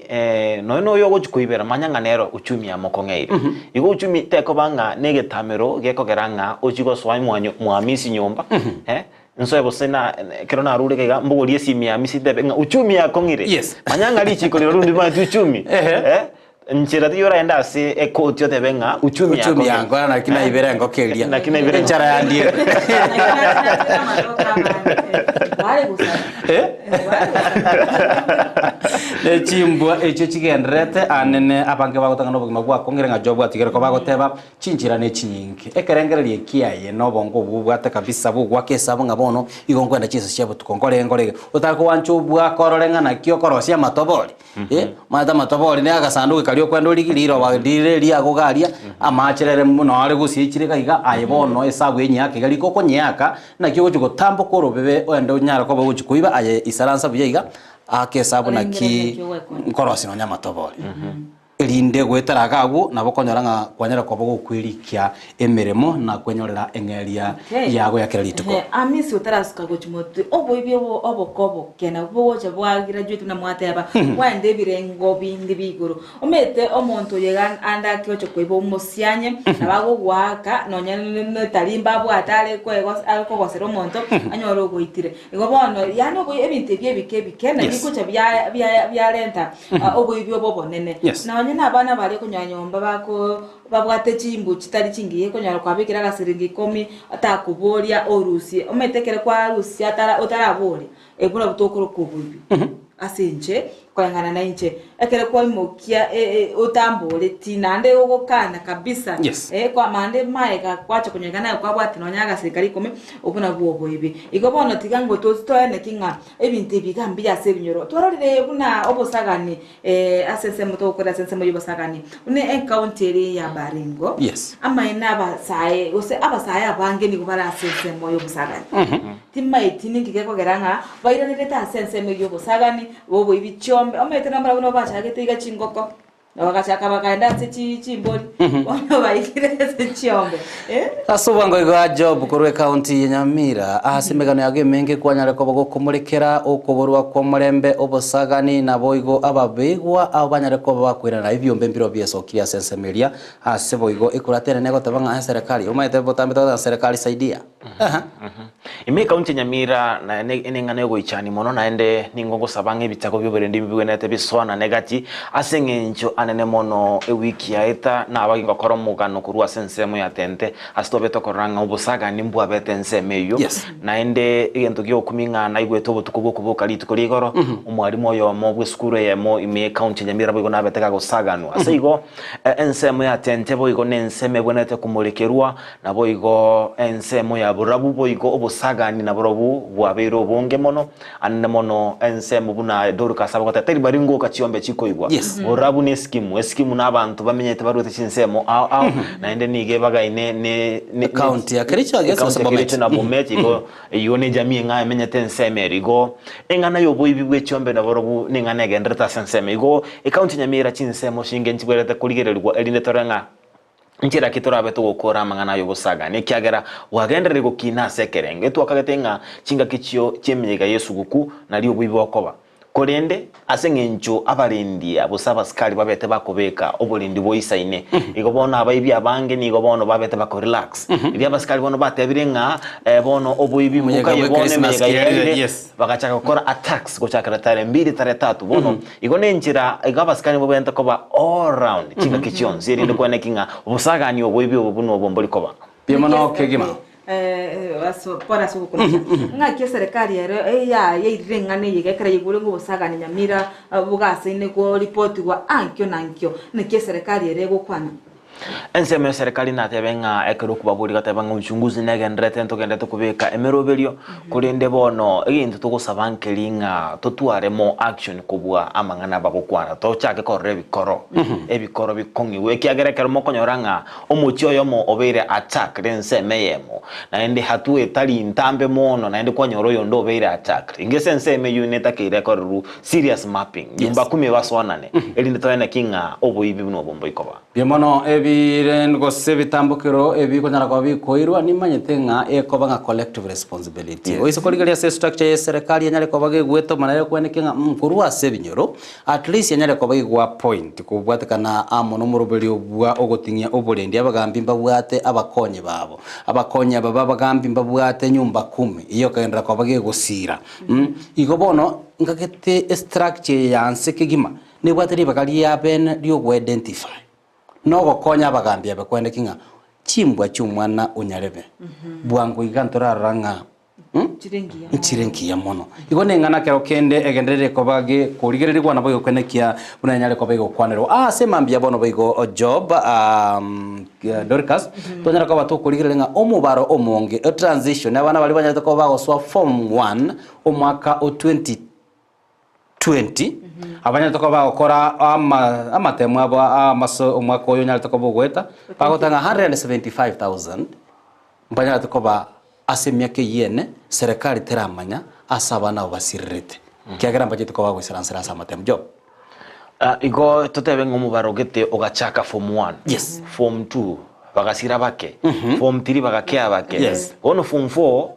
nonya na oyo ogochia koibera manya ng'a nere uchumi yamokong'eire. Igo uchumi tekoba ng'a na egetamero gekogera ng'a ochie gosoa mwanyo mwamisi nyomba, nsoe gose na ekero narure iga iga mbogorie esimi ya misi ntebe ng'a uchumi yakong'ire. Manya ng'a richiko rirorio ndibwati uchumi, Nchera tiga oraende ase ekoti otebe ng'a uchumi Uchumi yakong'ire. yankora naki naibera engoko eria. Naki naibera engoko. Enchara yandiire. Eh? Ne chimbwa echio chigendererete anene abange bagotang'ana obogima bwakong'ire ng'a Job atigere koba agoteba chinchera ne chinyinge. Ekerengererio ekiaye na obongo obwo obwate kabisa bogwaka esabu ng'a bono igo nkwenda chinsa chia botuko nkore nkore iga. Otakoancha obwake orore ng'a naki okorosia amatobori. Eh, omanyete amatobori ne agasanduki karia okwenda origie riroba rire riago iga aria, amache rere mono are gosiechire iga iga, aye bono esabu enyeaka iga riko okonyeaka, naki ogochia gotamboka orobebe oende onyare koba ogochia koiba aye isaransa buya iga, aka esabu naki nkorosia nonya amatobori. Erinde goetera iga agwo, nabo okonyora ng'a kwanyara koba gokwerikia emeremo na kwenyorera eng'eria Okay. yago ya kera rituko. Ehe, Amisi otarasuka gochia motwe, oboibi obo oboko oboke nabwo bogocha bwa graduate buna mwateba, bwaenda ebirengo binde bia igoro. Omanyete omonto oyo iga ande ake gocha koiba omosianye, nabo agogoaka nonya netarimba abwate are koegosa are kogosera omonto, anyore ogoitire. Igo bono, yaani oboi ebinto ebi ebike ebike nabio Yes. bigocha bia bia biarenta oboibi obo obonene. Yes. Nonye na abana baria okonyora nyomba bako babwate chimbu chitari chingiya okonyora kwabekire agasiringi ikomi atakoboria orusie, omanyete ekero kwarusia atara otaraboria, ebwo nabwo tokoroka oboibi. Ase inche, koreng'ana na inche, ekero kwaimokia e- e otamboreti naende ogokana kabisa, Yes. kwa naende maega gwacha konyora naye kwabwate nonya agasirikari kare ikomi, obwo nabwo oboibi. Igo bono tiga ngo toche toeneki ng'a ebinto ebi iga mbuya ase ebinyoro. Twarorire buna obosagani ase ensemo togokorera ase ensemo ya obosagani, buna ecounty eria ya Baringo, Yes. amaene abasae gose abasae abange nigo bare ase ensemo ya obosagani. Timaeti ninki gekogera ng'a bairanerete ase ensemo eyio y'obosagani, boboibi chiombe, omanyete nambarabwo nabo bachagete iga chingoko, na bagachaka bakaenda ase chi chimbori, bono baikire ase chiombe eh. Ase obwango iga Job korwa ecounty ya Nyamira ase emegano yago emenge kwanyare koba gokomorekera okoborwa kw'omorembe, obosagani, naboigo ababegwa abo banyare koba bakoirana ebiombe mbirobio biesokirie ase ensemo eria. Ase boigo ekurata ere negoteba ng'a eserekari omanyete botambe togoteba serikali saidia. Aha. Ime ekaunti ya Nyamira naye neng'ana yogoichania mono naende nigo ngosaba ng'a ebichago bi'oborendi mbigwenerete bisoanane gati ase eng'encho anene mono ewiki yaeta nabage ngokora omogano korwa ase ensemo ya Tente ase twabete korora ng'a obosagani mbwabete ensemo eyio naende egento giokumia ng'a naigwete obotuko bw'okoboka rituko ria igoro omwalimu oyomo bw'esukuru eyemo ime ekaunti ya Nyamira boigo nabete gagosaganwa ase igo ensemo ya Tente boigo nensemo ebwenerete komorekerwa Naboigo ensemo ya borabu boigo obosagani naborobwo bwabeire obonge mono, anene mono ensemo buna Dorcas abagoteba tari bari ngoka chiombe chikoigwa. Yes. Borabu ne esikimu, esikimu na abanto bamenyete baruete chinsemo ao ao, naende nigo ebagaine ne ne County ya Kericho I guess County gose ya Bomet. Kericho na Bomet igo eyio ne ejamii eng'ao emenyete ensemo ere. Igo eng'ana y'oboibi bwe chiombe naborobwo neng'ana egendererete ase ensemo. Igo ecounty ya Nyamira chinsemo chinge nchibwenerete korigererigwa erinde tore ng'a Nchera ki torabe togokora amang'ana ay'obosagani, ekiagera bwagenderire gokina ase ekerengo? Etwakagete ng'a chingaki chio chi'emeyega y'esuguku nario oboibi bokoba. Korende ase eng'encho abarendi gose abasikari babete bakobeka oborendi boisaine, igo bono abaibi abange nigo bono babete bakorelax. Riria abasikari bono batebire ng'a bono oboibi Omoyega mbokaye bwe bono Christmas emeyega kerire, yaerire, yes. bagachaka gokora attacks gochakera tarehe mbiri tarehe tatu. Bono igo nenchera igo abasikari nigo babwenerete koba all round chingaki chionsi erinde kwane ki ng'a obosagani oboibi obo buna obo mbori koba. Mbuya mono kegima. Pore ase ogokonacha. Ng'aki eserekari ero yairire eng'ana eye iga ekero yaigure ng'a obosagani Nyamira bogasaine koripotigwa ankio na ankio. Naki eserekari ere egokwana? Ensemo y'eserekari natebe ng'a ekero okobaboria gateba ng'a uchunguzi negendererete ntogenderete kobeka emeroberio, korende bono egento togosaba nkeri ng'a totware more action kobua amang'ana bagokwana tochake korora ebikoro, ebikoro bikong'igwa ekiagera ekero mokonyora ng'a Omochie oyomo obeire attacked ensemo eyemo, naende hatua etari ntambe mono, naende kwanyora oyonde obeire attacked. Inga ase ensemo eyio netakeire ekorerwe serious mapping, nyumba kumi basoanane, erinde toene ki ng'a oboibi buna obo mboikoba. Mbuya mono ebire gose ebitambokero ebikonyara koba bikoirwa nimanyete ng'a ekoba ng'a collective responsibility. Oise korigereria ase estructure ya eserekari enyare koba gegwete omana ekweneke ng'a korwa ase ebinyoro At least yanyare koba igwa point kobwatekana amo nomoroberio bwa ogoting'ia oborendi abagambi mbabwate abakonyi babo. Abakonyi aba babagambi mbabwate nyumba kumi eyio ekagenderera koba gegosira mm igo bono ngagete estructure eye ya nse kegima nebwate ribaga ria bene riogoidentify nogokonya abagambi abe koendeki ng'a chimbwa chiomwana onyarebe bwango iga ntorarora ng'a Nchire nkiya mono. Igo neng'ana kero kende egenderere koba gekorigererigwa nabo egokenekia buna enyare koba egokwanerwa. Ase mambia bono boigo Job, Dorcas, twanyara koba tokorigereria ng'a omobaro omonge, etransition, abana baria banyarete koba bagosoa form one omwaka o 2020, abanyarete koba bagokora ama amatemo abo amase omwaka oyo onyarete koba ogoeta, bagotanga 175,000 mbanyarete koba Ase emiaka eyio ene, serikali teramanya ase abana abo basirirete, ekiagera mbachete koba bagoisaransera ase amatemo. Job. Igo totebe ng'a omobaro gete ogachaka form one, Yes. form two bagasira bake, form three bagakea bake, Yes. bono form four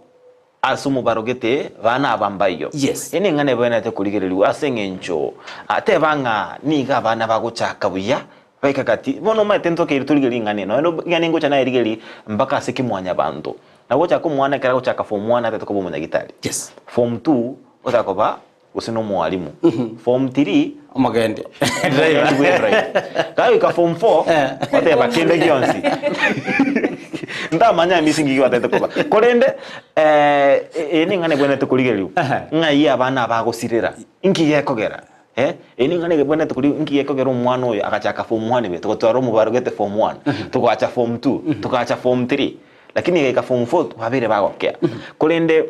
ase omobaro gete bana aba mbaiyo. Yes. Eye neng'ana ebwenerete korigereriwa ase eng'encho teba ng'a nigo abana bagochaka buya Baika gati, bono omanyete ntokeire torigerie ring'ana eri, nonya ring'ana ingocha nayerigerie mpaka ase kimwanyabanto. Nabo gochaka omwana ekero agochaka form one atagete koba omonyagitari. Yes. Form two otaka koba gose na omwalimu. Form three Omogendi. omogendi bwe driver. Kagoika form four oteba kende gionsi. Ntamanya emisingi ki batagete koba. Korende eye neng'ana ebwenerete korigereriwa, ng'ai abana aba bagosirera, inki gekogera? Eh, eye ning'ana egebwenerete koria inki gekogera omwana oyo agachaka form one buya, togotwara omobaro gete form one, togacha form two, togacha form three, lakini egaika form four babeire bagokea. Korende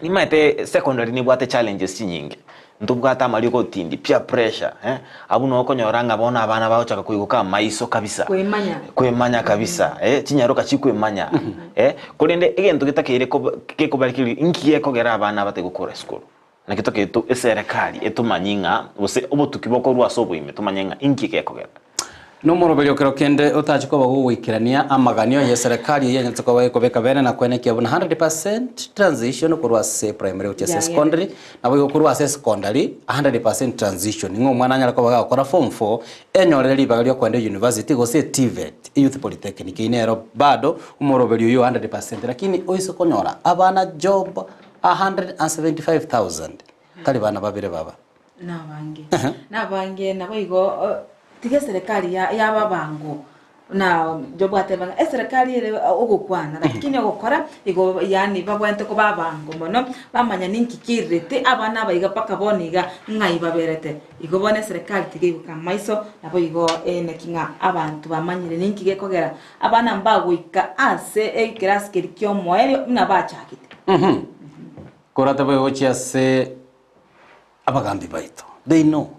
nimaete secondary nebwate challenges chinyinge, ntobwate amariogo otindi, peer pressure eh, abwo noo okonyora ng'a bono abana bagochaka koigoka amaiso kabisa, Kwemanya. kwemanya kabisa eh, chinyaroka chikwemanya eh, korende egento getakeire koba gekobarekereria inki gekogera abana abatari gokora esukuru. Naki toketu eserekari etomanye ng'a gose obotuki bokorwa ase oboime tomanye ng'a inki gekogera. Nomoroberio kero kende otache koba gogoikerania amaganio y'eserekari eyio enyarete koba gekobeka bene na koenekia buna 100% transition korwa ase primary gochia ase secondary, naboigo korwa ase secondary 100% transition ng'a omwana anyare koba gagokora form four enyorere ribaga riokoenda university gose TVET, Youth Polytechnic, eyio nero bado omoroberio oyio 100% lakini oise konyora abana job 175,000 tari bana babere baba. Nabange nabange naboigo tiga eserekari ya yababango na jobwate bang'a eserekari ere ogokwana lakini ogokora igo yaani babwenerete koba abango mono bamanya ninki kirirete abana aba iga mpaka bono iga ng'ai baberete. Igo bono eserekari tiga egoka amaiso naboigo naki ng'a abanto bamanyire ninki gekogera Abana mbagoika ase ekerasi keria ki'omoerio buna bachagete. Koratabe gochia ase abagambi baito, they know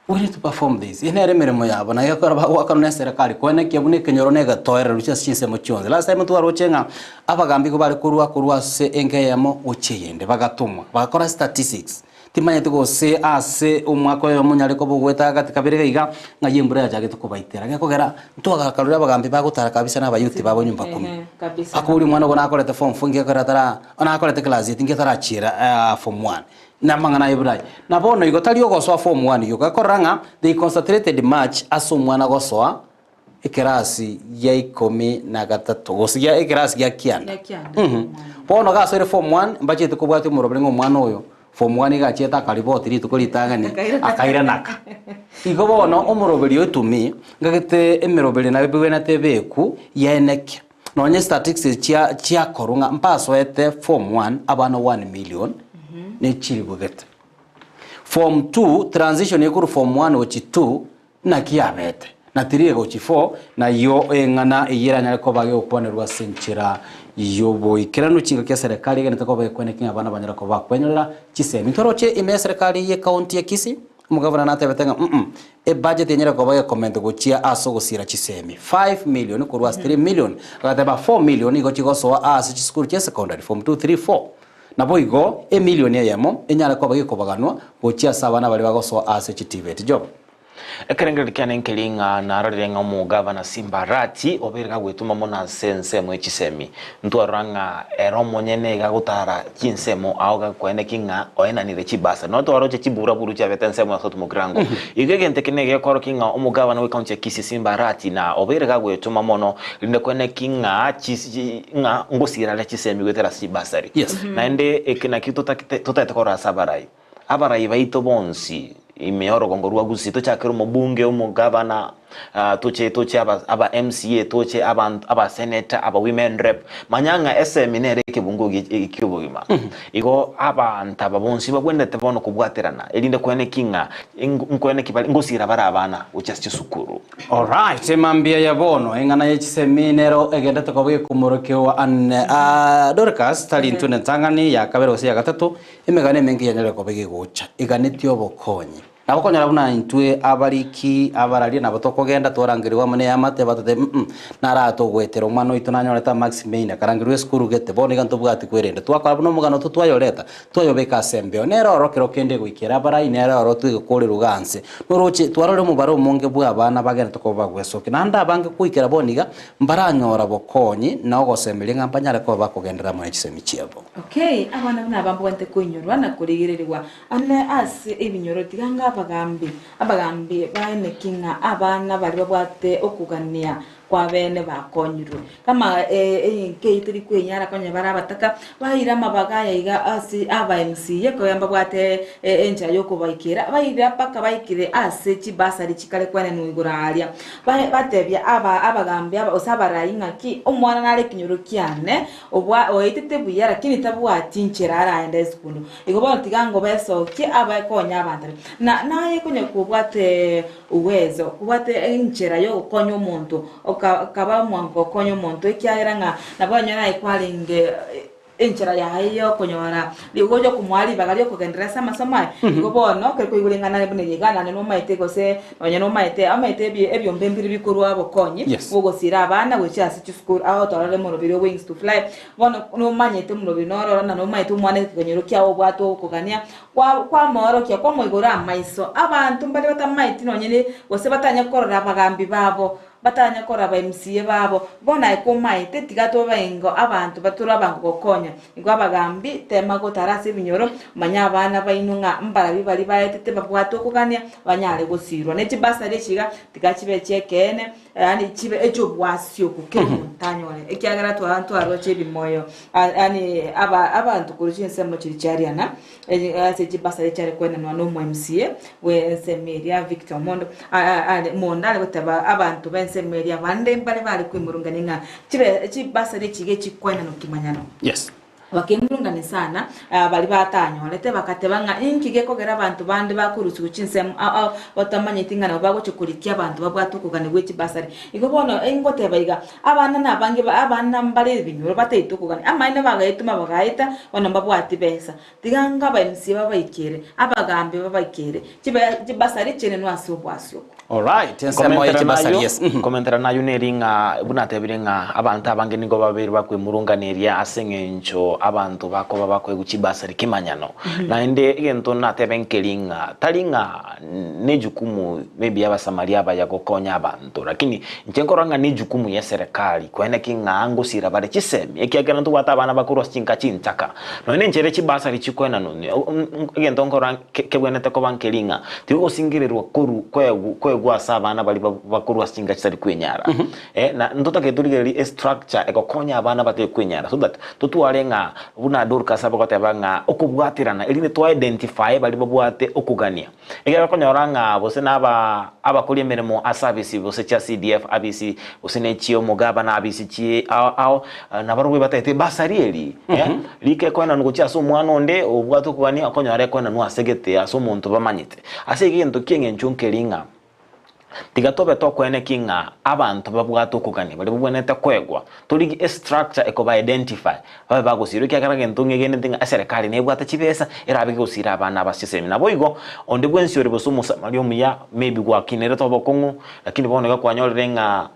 we need to perform this. Eye nere emeremo yabo, na egekora bagoakana na eserekari koenekia buna ekenyoro na egetoereru chia ase chinsemo chionsi. Last time twaroche ng'a abagambi igo bare korwa korwa ase enka eyemo gochia eyende, bagatomwa, bagakora statistics. Timanyeti gose ase omwaka oyomo onyare koba ogwete agati kabere iga iga, ng'ai embura yachagete kobaitera. Gekogera, ntwagakarora abagambi bagotara kabisa na abayuti babo nyumba kumi. Akoboria omwana ogo nakorete form four ngekorera tara nakorete class eight ngetarachiera form one. Na amang'ana aye buna aya. Na bono igo tari ogosoa form one gioka, ekorora ng'a they concentrated much ase omwana gosoa ekerasi gia ikomi na gatato gose gia ekerasi gia kianda. Bono gasoire form one mbachete kobwatia omoroberi ng'a omwana oyo form one iga achiete akaripoti rituko ritang'ani akairanaka. Igo bono omoroberi oyo to me ngagete emeroberi nabo ebwenerete ebeku yaenekia. Nonye statistics chia chiakorwa ng'a mbasoete form one abana one million ne chilifu gete. Form two transition ekorwa form one gochia two naki yabete, na three egochia four nayio eng'ana eyio eranyare koba gegokwanerwa ase enchera yoboikeranu chingaki eserekari egenete koba gekweneki ng'a abana banyare koba bakwenyorera chisemi. Ntoroche ime eserekari ye county ya Kisii, omogavana natebete ng'a mm ebudget enyare koba gekomentwa gochia ase ogosiira chisemi 5 million korwa ase 3 million, agateba 4 million igo chigosoa ase chisukuru chia secondary form 2, 3, 4. Naboigo emilioni eyemo enyare koba gekobaganwa gochia ase abana baria bagosoa ase chitibeti. Job. Ekerengererio kiane nkeri ng'a narorire ng'a omogavana Simba Arati obeire gagwetoma mono ase ensemo ye chisemi. Ntwarora ng'a ere omonyene iga agotara chinsemo ao gakweneki ng'a oenanire chibasari. Nonya twaroche chiburaburu chiabete ensemo ya South Mugirango. Igo egento eke nigo gekorokia ng'a omogavana bw'ecounty ya Kisii Simba Arati na obeire gagwetoma mono rinde kweneki ng'a ng'a ngosirare chisemi goetera ase chibasari. Yes. Naende eke nakio totakete totaete korora ase abarai. Abarai baito bonsi ime y'orogongo rwa Gusii tochakere omobunge, omogavana, toche toche aba aba MCA, toche abanto aba senator, aba women rep, manya ng'a esemi nere ekebungo gie ki'obogima. Igo abanto aba bonsi babwenerete bono kobwaterana erinde koeneki ng'a nkoeneki bare ngosira bare abana gochia ase chisukuru. Alright, emambia ya bono eng'ana ye chisemi nero egendete koba gekomorokewa ane. Ah, Dorcas tari intwe nentang'ani ya kabere gose ya gatato Emegano emenge yanyare koba egegocha, eganetie obokonyi. Nabo okonyora buna intwe abariki, abararia nabo tokogenda twarangerigwa amo neamate batotebia mm naratogoetera omwana oito nanyorete amarks main akarangerigwa esukuru gete bono iga ntobwati kwerenda. Twakora buna omogano otwo twayoreta, twayobeka ase embeo. Nere oro kero kende egoikera abarai nere oro twegokorerwa iga nse. Noroche twarorire omobaro omonge bwa abana bagenderete koba bagwesokia. Naende abange goikera bono iga mbaranyora bokonyi na ogosemeria ng'a mbanyare koba bakogenderera amo ne chisemi chiabo. Okay, abana buna aba mbwenerete koinyorwa na korigererigwa ande ase ebinyoro tiga anga abagambi, abagambi baeneki ng'a abana baria babwate okogania kwabene bakonyirwe. Kama enka eyio teri kwenyara konya bare abataka, baire amabaga aya iga ase aba MCA ekero mbabwate enchera yokobaikera, baire mpaka baikire ase chibasari chikare kwenenwa igoro aria. Batebia aba abagambi aba gose abarai ng'aki, omwana nare ekenyoro kiane, Obwa oetete buya, lakini tabwati nchera araende esukuru. Igo bono tiga ngobesokie abae konya abanto aria. Na naye konya kobwate uwezo, kobwate enchera yogokonya omonto, oka okaba omwango gokonya omonto ekiagera ng'a nabo onyore aye kwarenge enchera yaye yokonyora rigo yokomoa ribaga riokogenderera ase amasomo aye, igo bono ekero kwaigure ing'ana buna eye iga naende nomaete gose Nonya nomaete, amaete ebiombe mbire bikorwa obokonyi Yes. bw'ogosiira abana gochia ase chisukuru, ao torore morobiri o Wings to Fly. Bono nomanyete omorobiri nororo na nomaete omwana ekegonyero kiao obwate ogokogania, kwa kwamoorokia kwamoigora amaiso. Abanto mbare batamaeti nonye ne gose batanya korora abagambi babo, batanya korora aba MCA babo, bono aye komaete tiga tobaengo abanto batore abango gokonya. Igo abagambi, tema gotara ase ebinyoro, manya abana baino ng'a mbarabwo baria baetete babwate okogania, banyare gosiirwa. Ne chibasari echi iga, tiga chibe chi'ekeene, yaani chibe echi'obwasio kera omonto anyore, ekiagera twa twaroche ebimoyo, yaani aba abanto korwa chinsemo chiria chiariana, ase chibasari chiare koenanwa na omo MCA bwe ensemo eria Victor Omondo, are Monda are goteba abanto b'ensemo eria abande mbare bare koimurungania ng'a chibe chibasari echi iga echikoenanwa kimanyano. Yes. Bakemurungania sana, baria batanyorete, bagateba ng'a inki gekogera abanto bande bakorusigwa chinsemo ao ao batamanyeti ng'a nabo bagochia korikia abanto babwate okogania gwe chibasari. Igo bono ingoteba iga, abana nabange ba abana mbare ebinyoro bataete okogania, amaene bagaetuma bagaeta, bono mbabwati besa. Tiga anga aba MCA babaikere, abagambi babaikere, chibe chibasari chienenwe ase obwasio. Alright, ensemo ye chibasari, yes. Komentera nayo neri ng'a buna atebire ng'a abanto abange nigo babeire bakwemurunganeria ase eng'encho. eng'encho abanto bakoba bakoegwa chibasari kimanyano. Naende egento natebe nkeri ng'a tari ng'a nejukumu maybe y'abasamaria abaya gokonya abanto, lakini inche nkorora ng'a nejukumu y'eserekari koeneki ng'a ngosira bare chisemi, ekiagera ntobwate abana bakorwa ase chinka chinchaka. Nonya nenchera chibasari chikoenanwa, egento nkorora kebwenerete koba nkeri ng'a tigogosingererwa korwa koegwa koegwa ase abana baria bakorwa ase chinka chitari kwenyara. Na ntotagete torigererie estructure egokonya abana batari kwenyara so that totware ng'a buna Dorcas abagoteba ng'a okobwaterana erinde twa identify baria babwate okogania. Ekero okonyora ng'a gose na aba abakori emeremo ase abisi gose chia CDF abisi gose ne chia omogabana abisi chi ao ao nabarobwo batagete ebasari eri rika ekoenanwa gochia ase omwana onde obwate okogania okonyora ekoenanwa ase gete ase omonto bamanyete. Ase igo egento kieng'encho nkeri ng'a Tiga tobe tokoenekia ng'a abanto babwate okogania baria babwenerete koegwa, torigie estructure ekoba identify, babe bagosirwa ekiagera gento ng'egenete ng'a eserekari nebwate chibesa erabe gegosira abana aba chisemi. Naboigo, onde bwensi ore gose omosamaria omuya maybe gwakinerete obokong'u, lakini bono iga kwanyorire ng'a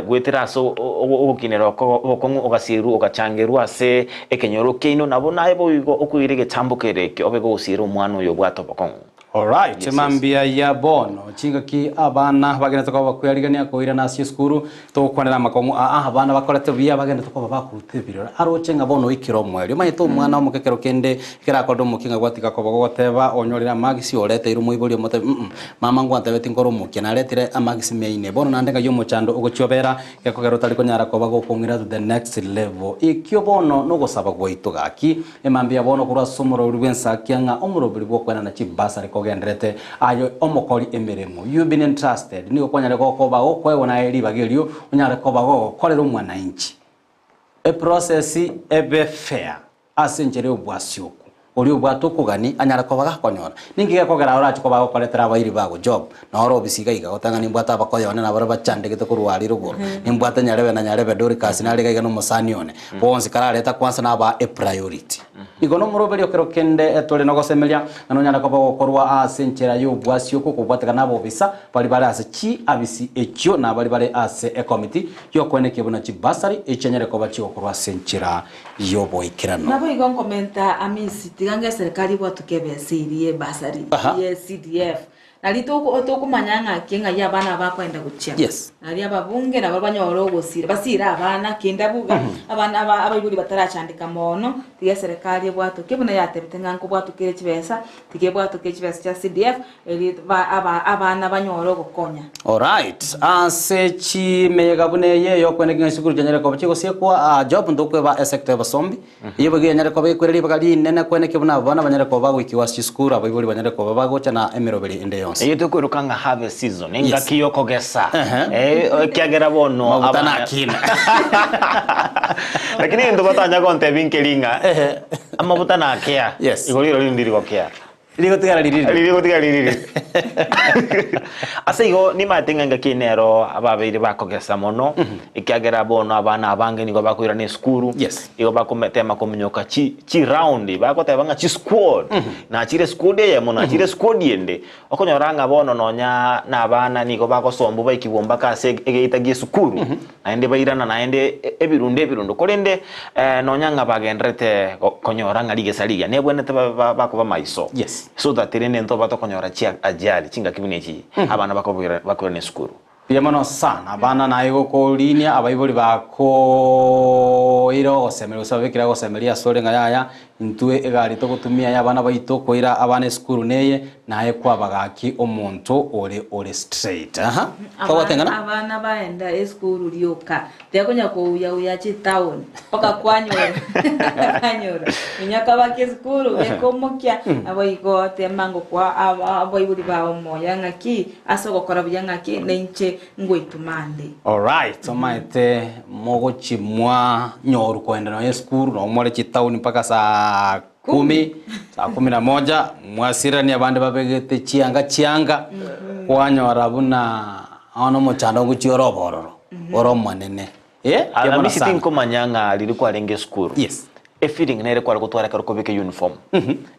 goetera ase ogokinera oko obokong'u ogasierwa ogachangerwa ase ekenyoro kiaino, nabo naye boigo okoira egetambo kere ekio obe gogosiera omwana oyo obwate obokong'u. Alright, Yes, yes. mambia ya bono chingaki abana bagenete koba bakweyarigania koirana ase esukuru togokwanera amakong'u aa abana bakorete buya bagenete koba bakoruta ebirore aroche ng'a bono oikire omoerio omanyete omwana omoke ekero kende ekero akorire omokia ng'a gwatiga koba gogoteba onyorire amagisi oreteire omoibori omotebi mm mama ngwantebeti nkore omokia naretire amagisi mia ine bono naende ng'ai omochando ogochiobera gekogera otari konyara koba gokong'ira to the next level ekio bono nogosaba gwaito gaki Emambia bono korwa ase omoroberi bw'ensakia ng'a omoroberi bw'okoenana chibasari kogendererete aye omokori emeremo. You've been entrusted, nigo kwanyare gokoba gokoegwa naye ribaga erio onyare koba gogokorera omwananchi. Eprocess ebe fair ase enchera y'obwasioku. Oria obwate okogani anyare koba gakonyora. Ninki gekogera orache koba gokoretera abairi bago job? Noro obisi iga iga goteba ng'a nimbwate abakoyo one nabare bachandegete korwa aria rogoro, nimbwate nyarebe na nyarebe Dorcas nare iga iga na omosani one, bonsi kararete kwansa nabaa epriority. Igo nomoroberio kero kende tore nogosemeria ng'a nonyare koba ogokorwa ase enchera y'obwasioko kobwatekana nabobisa baria bare ase chiabisi echio na baria bare ase ekomiti y'okoenekia buna chibasari echianyare koba chigokorwa ase enchera y'oboikeranu. Naboigo nkomenta Amisi, tiga ngeserikari ebwatoke ebesa eria y'ebasari ye CDF. Nari tokomanya ng'aki ng'ai abana aba bakoenda gochia. Yes. Nari ababunge nabo banyore ogosira, basire abana kende abwo iga, abana aba abaibori batarachandeka mono, tiga eserekari ebwatoke buna yatebete ng'a nkobwatokere chibesa, tiga ebwatoke chibesa chia CDF, erio ba aba abana banyore ogokonya. Alright, ase chimeyega buna eye eyokweneka ng'a esukuru chianyare koba chigosiekwa, ah, Job ntokweba esector y'obosombi, Eyio boigo yanyare koba ekwera ribaga rinene kwenekio buna abana banyare koba bagoikigwa ase chisukuru, abaibori banyare koba bagocha na emeroberi ende yonsi. Eyio tokoiroka ng'a harvest season, Yes. engaki y'okogesa. Ehe. Eh, ekiagera bono Maguta abana- nakina. Lakini egento batanya gontebia nkeri ng'a amaguta nakea. Yes. Igoro riro rindi rigokea. Rigotigara ririri. Rigotigara ririri. Ase igo nimanyete ng'a engaki eye nero ababeire bakogesa mono, ekiagera bono abana abange nigo bakoirana esukuru, igo bakometema kominyoka chi chiround, bagoteba ng'a chisquad, nachire esquad eyemo, nachire esquad ende, okonyora ng'a bono nonya na abana nigo bagosombwa baikigwa mpaka ase egeita gia esukuru, Naende bairana naende ebirundo ebirundo, korende nonya ng'a bagendererete konyora ng'a rigesa rigiya nebwenerete babe bakoba maiso, so that rende ntoba tokonyora chiajali chingaki buna echi abana bakoirana esukuru. Mbuya mono sana abana naye gokorinia abaibori bakoire ogosemeria gose babekire ogosemeria asore ng'a yaya Intwe egari togotumia y'abana baito koira abana esukuru neye, naye kwaba gaki omonto ore ore straight. Aha. Twagwatengana? Abana baenda esukuru rioka, tibakonya kouya-uya chitown mpaka kwanyora kwanyora minyaka bake esukuru beka omokia naboigo tema ngokwa abaibori bao omoyo ng'aki ase ogokora buya ng'aki nainche ngoitoma nde. Alright, omaete mogochia mwanyoru koenda nonya esukuru nabo more chitauni mpaka saa kumi, saa kumi na moja, mwasirerania abande babegete chianga chianga, kwanyora buna bono omochando ngochia ore obororo, ore omonene. Eh, mbuya mono Alamisi sana. tinkomanya ng'a riria kwarenge esukuru. Yes. Efeeling nere kware gotwara ekero okobeka euniform.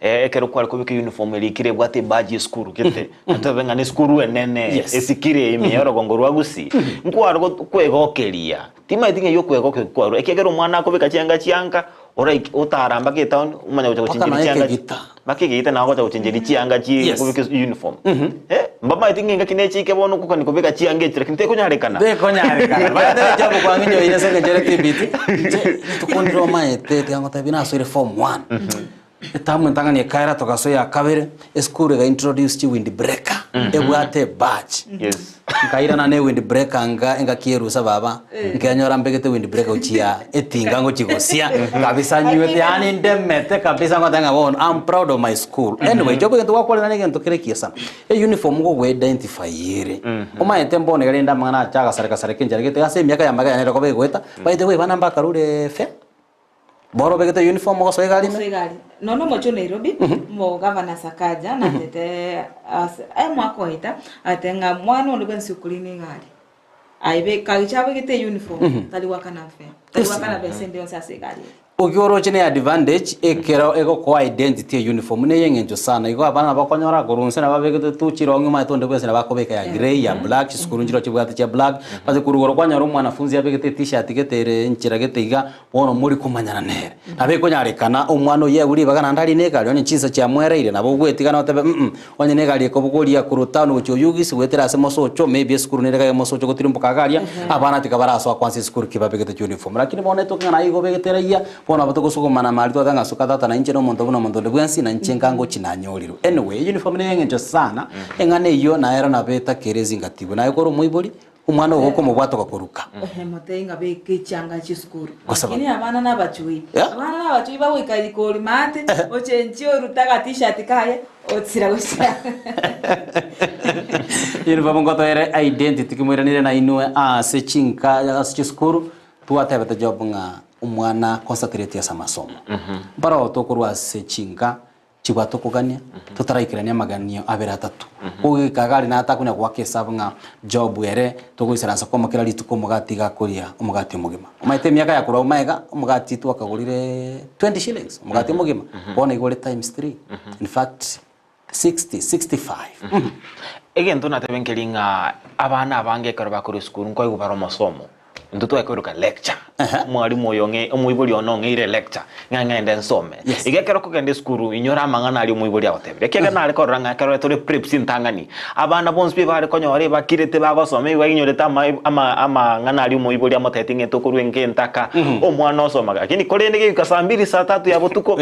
Eh, ekero kware kobeka euniform erikire ebwate ebadge ya esukuru gete, natobe ng'a nesukuru enene, Yes. esikire ime ya orogongo rwa Gusii, nkware got kwegokeria. Timaeti ng'a eywo okwegokeria kwarwa, ekiagera omwana akobeka chianga chianka. Oraike otara mpaka etown omanye gocha Mpaka gochencheria naye chianga Kegita. mpaka egeita nao ogocha gochencheria chianga chi Yes. kobeka uniform. Eh, mbamaeti ng'a engaki nechike bono okogania kobeka chianga echi lakini tekonyarekana. Tekonyarekana. Baetere job kwang'inyoire ase eng'encho ere tibiti. Inche rituko ndire omaete tiga ngotebie nasoire form one. Etamu entang'ani ekaera togasoa eya kabere, esukuru ega introduce chi wind breaker, ebwate ebadge. Yes. Nkairana ne wind breaker nga engaki erusa baba, nkenyora mbegete wind breaker gochia etinga ngochia gosia, kabisa nywete yaani ndemete kabisa ngoteba ng'a bono I'm proud of my school. Anyway, job egento gwakwarera na egento kere ekiya sana. Euniform gogoidentify ere. Omanyete mbono iga rende amang'ana acha agasareka sareka enchera gete ase emiaka ya magega nere koba egoeta, by the way bana mbakarure fare. Bono obegete uniform ogosoa egari ime? Gosoa egari. Nonya omochie o Nairobi, omogavana Sakaja natete ase omwaka oeta, atete ng'a mwana onde bwensi okorina egari, aibe kagicha abegete uniform, tari goakana fare, tari goakana besa ende yonsi ase egari eye. Oki oroche ne advantage ekero egokoa identity e uniform neye eng'encho sana. Igo abana nabo okonyora korwa inse nabo babegete tu chirong'i omanyete onde bwensi nabo akobeka ya grey, ya black, chisukuru nchiroo chibwate chia black. Ase korwa igoro kwanyora omwanafunzi abegete etishati gete ere enchera gete iga, Bono mori komanyana nere. Nabo ekonyarekana omwana oyio aegwe ribaga naende arine egari, onye chinsa chiamwereire, nabo ogwetigana otebe mm, onye negari ekobogoria korwa town gochia Oyugis goetera ase Mosocho, maybe esukuru nere iga ya Mosocho gotirimboka iga aria, abana tiga barasoa kwansa esukuru ki babegete chiuniform. Lakini bono etoke ng'a naye igo obegete raia, bono nabo togosugumana amari twateba ng'a suka tata na inche nomonto buna omonto onde bwensi, na inche nka ngochi nanyorirwe. Anyway, euniform neye eng'encho sana, eng'ana eyio nero nabo etakere ezingatigwe. Naye kore omoibori, Omwana ogo okomobwata ogakoruka. Ehe, motebie ng'a beka echianga chi'esukuru. Gosaba. Lakini abana nabachui. Yeah. Abana nabachui bagoika rikori maate, ochenchie orute aga t-shirt kaye, otsira gochia. Uniform ngotoere identity kimoiranire nainwe ase chinka ase chisukuru twatebete Job ng'a omwana concentrate ase amasomo. Mbaroo tokorwa ase chinka chibwate okogania, totaraikerania amaganio abere atato. Goika iga aria natakonya goaka esabu ng'a Job ere togoisaransa kwamo kera rituko omogati iga akoria omogati omogima. Omanyete emiaka ya korwa magega, omogati twakagorire 20 shillings, omogati omogima, bono igo ore times three, in fact 60, 65. Egento natebe nkeri ng'a abana abange ekero bakorwa esukuru nkoigwa bare omosomo. Intwe twakoroka lecture, omwalimu oyo ong'e omoibori one ong'eire lecture, ng'a ng'ende nsome. Iga ekero okogenda esukuru, inyora amang'ana aria omoibori agotebirie. Ekiagera nare korora ng'a ekero tore preps entang'ani, abana bonsi pi bare konyora ebakirete bagosoma igo bainyorete ama ama amang'ana aria omoibori amotebetie ng'a tokorwa enka entaka, omwana osomaga. Lakini korende geika saa mbiri saa tatu ya botuko,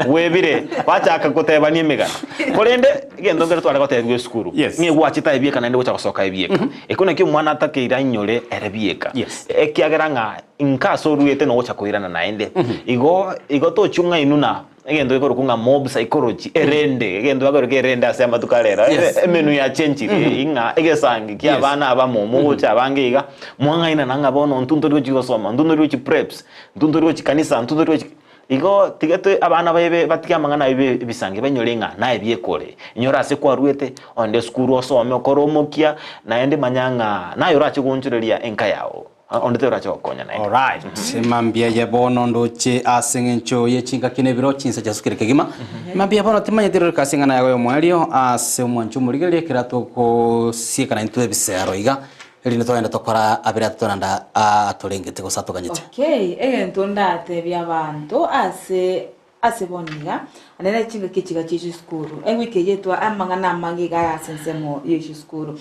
bwebire, bachaka gotebania emegano. Korende, egento nkere tware gotebiwa esukuru, ng'a egwachete aye bieka naende gocha gosoka aye bieka. Ekio nakio omwana atakeire ainyore ere bieka, ekiagera ng'a inka ase oruete nogocha koirana naende. Igo igo tochia ong'ainwe na egento gekorokwa ng'a mob psychology, erende, egento bakorokwa erende ase amatuko a rero. Emenwa yachenchire ng'a egesangi kia abana abamo mogocha abange iga, mwang'ainana ng'a bono intwe ntori gochia gosoma, intwe ntori gochia preps, intwe ntori gochia kanisa, intwe ntori gochia. Igo tiga toe abana baye batige amang'ana ayio ebisangi bainyore ng'a naye biekore. Inyora ase kwaruete, onde esukuru osome okore omokia, naende manya ng'a naye orache goonchoreria enka yao, onde torache gokonya naende. Alright, mambia ye bono ndoche ase eng'encho ye chingaki na ebiro chinsa chiasukire kegima. Mambia bono timanyeti roreka ase eng'ana yago y'omoerio ase omwancho omorigereria ekero togosiekana intwe ebisero iga. Erinde togende tokora abere atatoranda atorengete gose atoganyete. Okay, egento ndatebie abanto ase ase bono iga, nere chingaki echi iga chia chisukuru, ewiki eye etwa amang'ana amange iga aya ase ensemo ya chisukuru.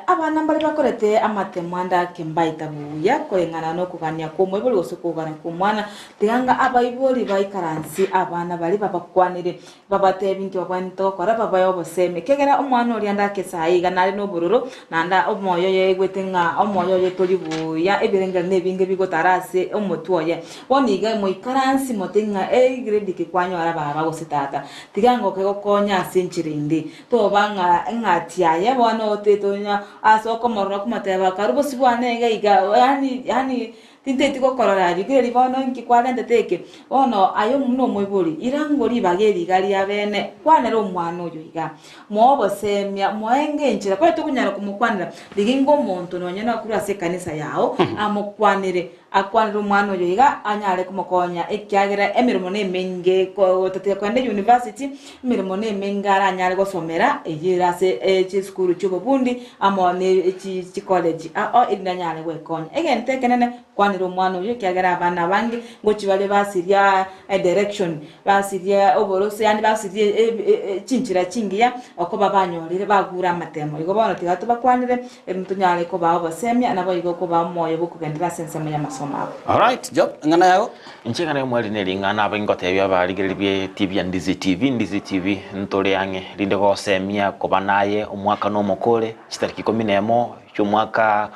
Abana mbare bakorete amatemo ande ake mbaeta buya koreng'ana na okogania kwa omoibori gose okogania kwa omwana, tiga ng'a abaibori baikaransie abana baria babakwanere Babateebie inki babwenerete gokora, babae obosemi. Ekiagera omwana oria ande ake saii iga nare nobororo, naende omoyo oye aigwete ng'a omoyo oye tori buya, ebirengererio nebinge bigotara ase omotwe oye. Bono iga moikaransie mote ng'a egrade ki kwanyora baba gose tata, tiga ngoke gokonya ase enchera ende. Toba ng'a eng'ati aye bono otete onya ase okomorora okomoteba karu bosio bwane iga iga yaani yaani Tinteti gokorora rigereria bono inki kwarentete eke? Bono aye buna omoibori, ira ng'o ribaga eri iga ria bene, kwanera omwana oyo iga. Moe obosemia, moe engenchera, kore tokonyara komokwanera, rigia ingo omonto nonya nakorwa ase ekanisa yao, amokwanere. Akwanere omwana oyo iga anyare komokonya, ekiagera emeremo nemenge, gotatiga kogenda eyunivasiti, emeremo nemenge aranyare gosomera eyio ere ase chisukuru chi'obobundi amo ne chi chikoleji ao erinde anyare gwekonya. Egento ekenene, kwanera omwana oyio ekiagera abana abange ngochia bare basiria edirection, basiria oborose yaani basiria chinchera chingiya okoba banyorire bagure amatemo. Igo bono tiga tobakwanere Erinde tonyare kobaa obosemia, naboigo kobaa omoyo bw'okogenderera ase ensemo y'amasomo abo. Alright, Job, eng'ana yago. Inche eng'ana y'omweri neri ng'a nabe ngotebia abarigereria bie TV ya Ndizi TV, Ndizi TV ntore ang'e rinde gosemia koba naye omwaka na omokore chitariki ikomi na emo chi'omwaka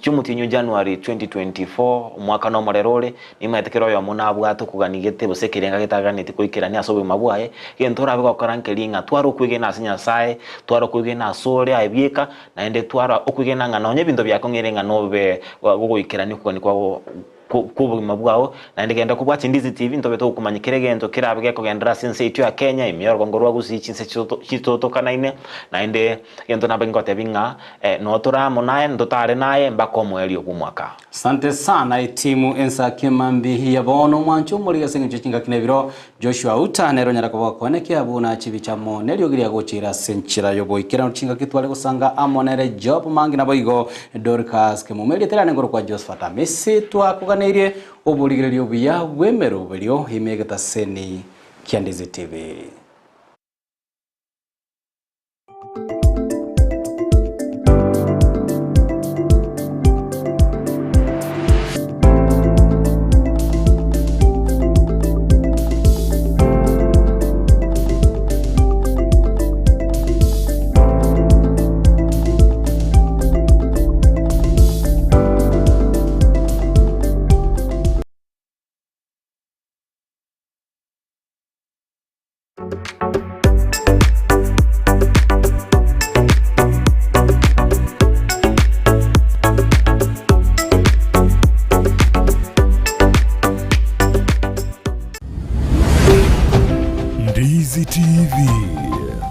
chi'omotienyi o January 2024 omwaka na omorero ore, Nimaete kera oyomo nabwate okogania gete gose ekerenga getaganeti goikerania ase obogima bwaye, gento orabe gokora nkeria ng'a tware okwegena ase Nyasae, tware okwegena asore aye bieka, naende twara okwegena ng'a nonye ebinto biakong'eire ng'a nobe gogoikerania okogania kwao kw'obogima bwao, naende genda kobua chindizi TV ntobe togokomanya kera egento kerabe gekogenderera ase ense yaito ya Kenya, ime y'orogongo rwa Gusii chinse chitotokanaine, naende egento nabe ngotebia ng'a notore amo naye, ntotare naye mpaka omoerio bw'omwaka. Sante sana etimu ensake mambi ya bono omwancho omorige ase eng'encho chingaki na ebiro Joshua Uta nere onyara koba okoenekia buna chibicha amo neriogi ria gochira ase enchera y'oboikeranu chingaki tware gosanga amo nere Job Mangi naboigo Dorcas Kemume erieta riane nkorokwa Josephat Amisi twakoganeirie oborigereria obuya bw'emeroberio ime egetaseni kia Ndizi TV.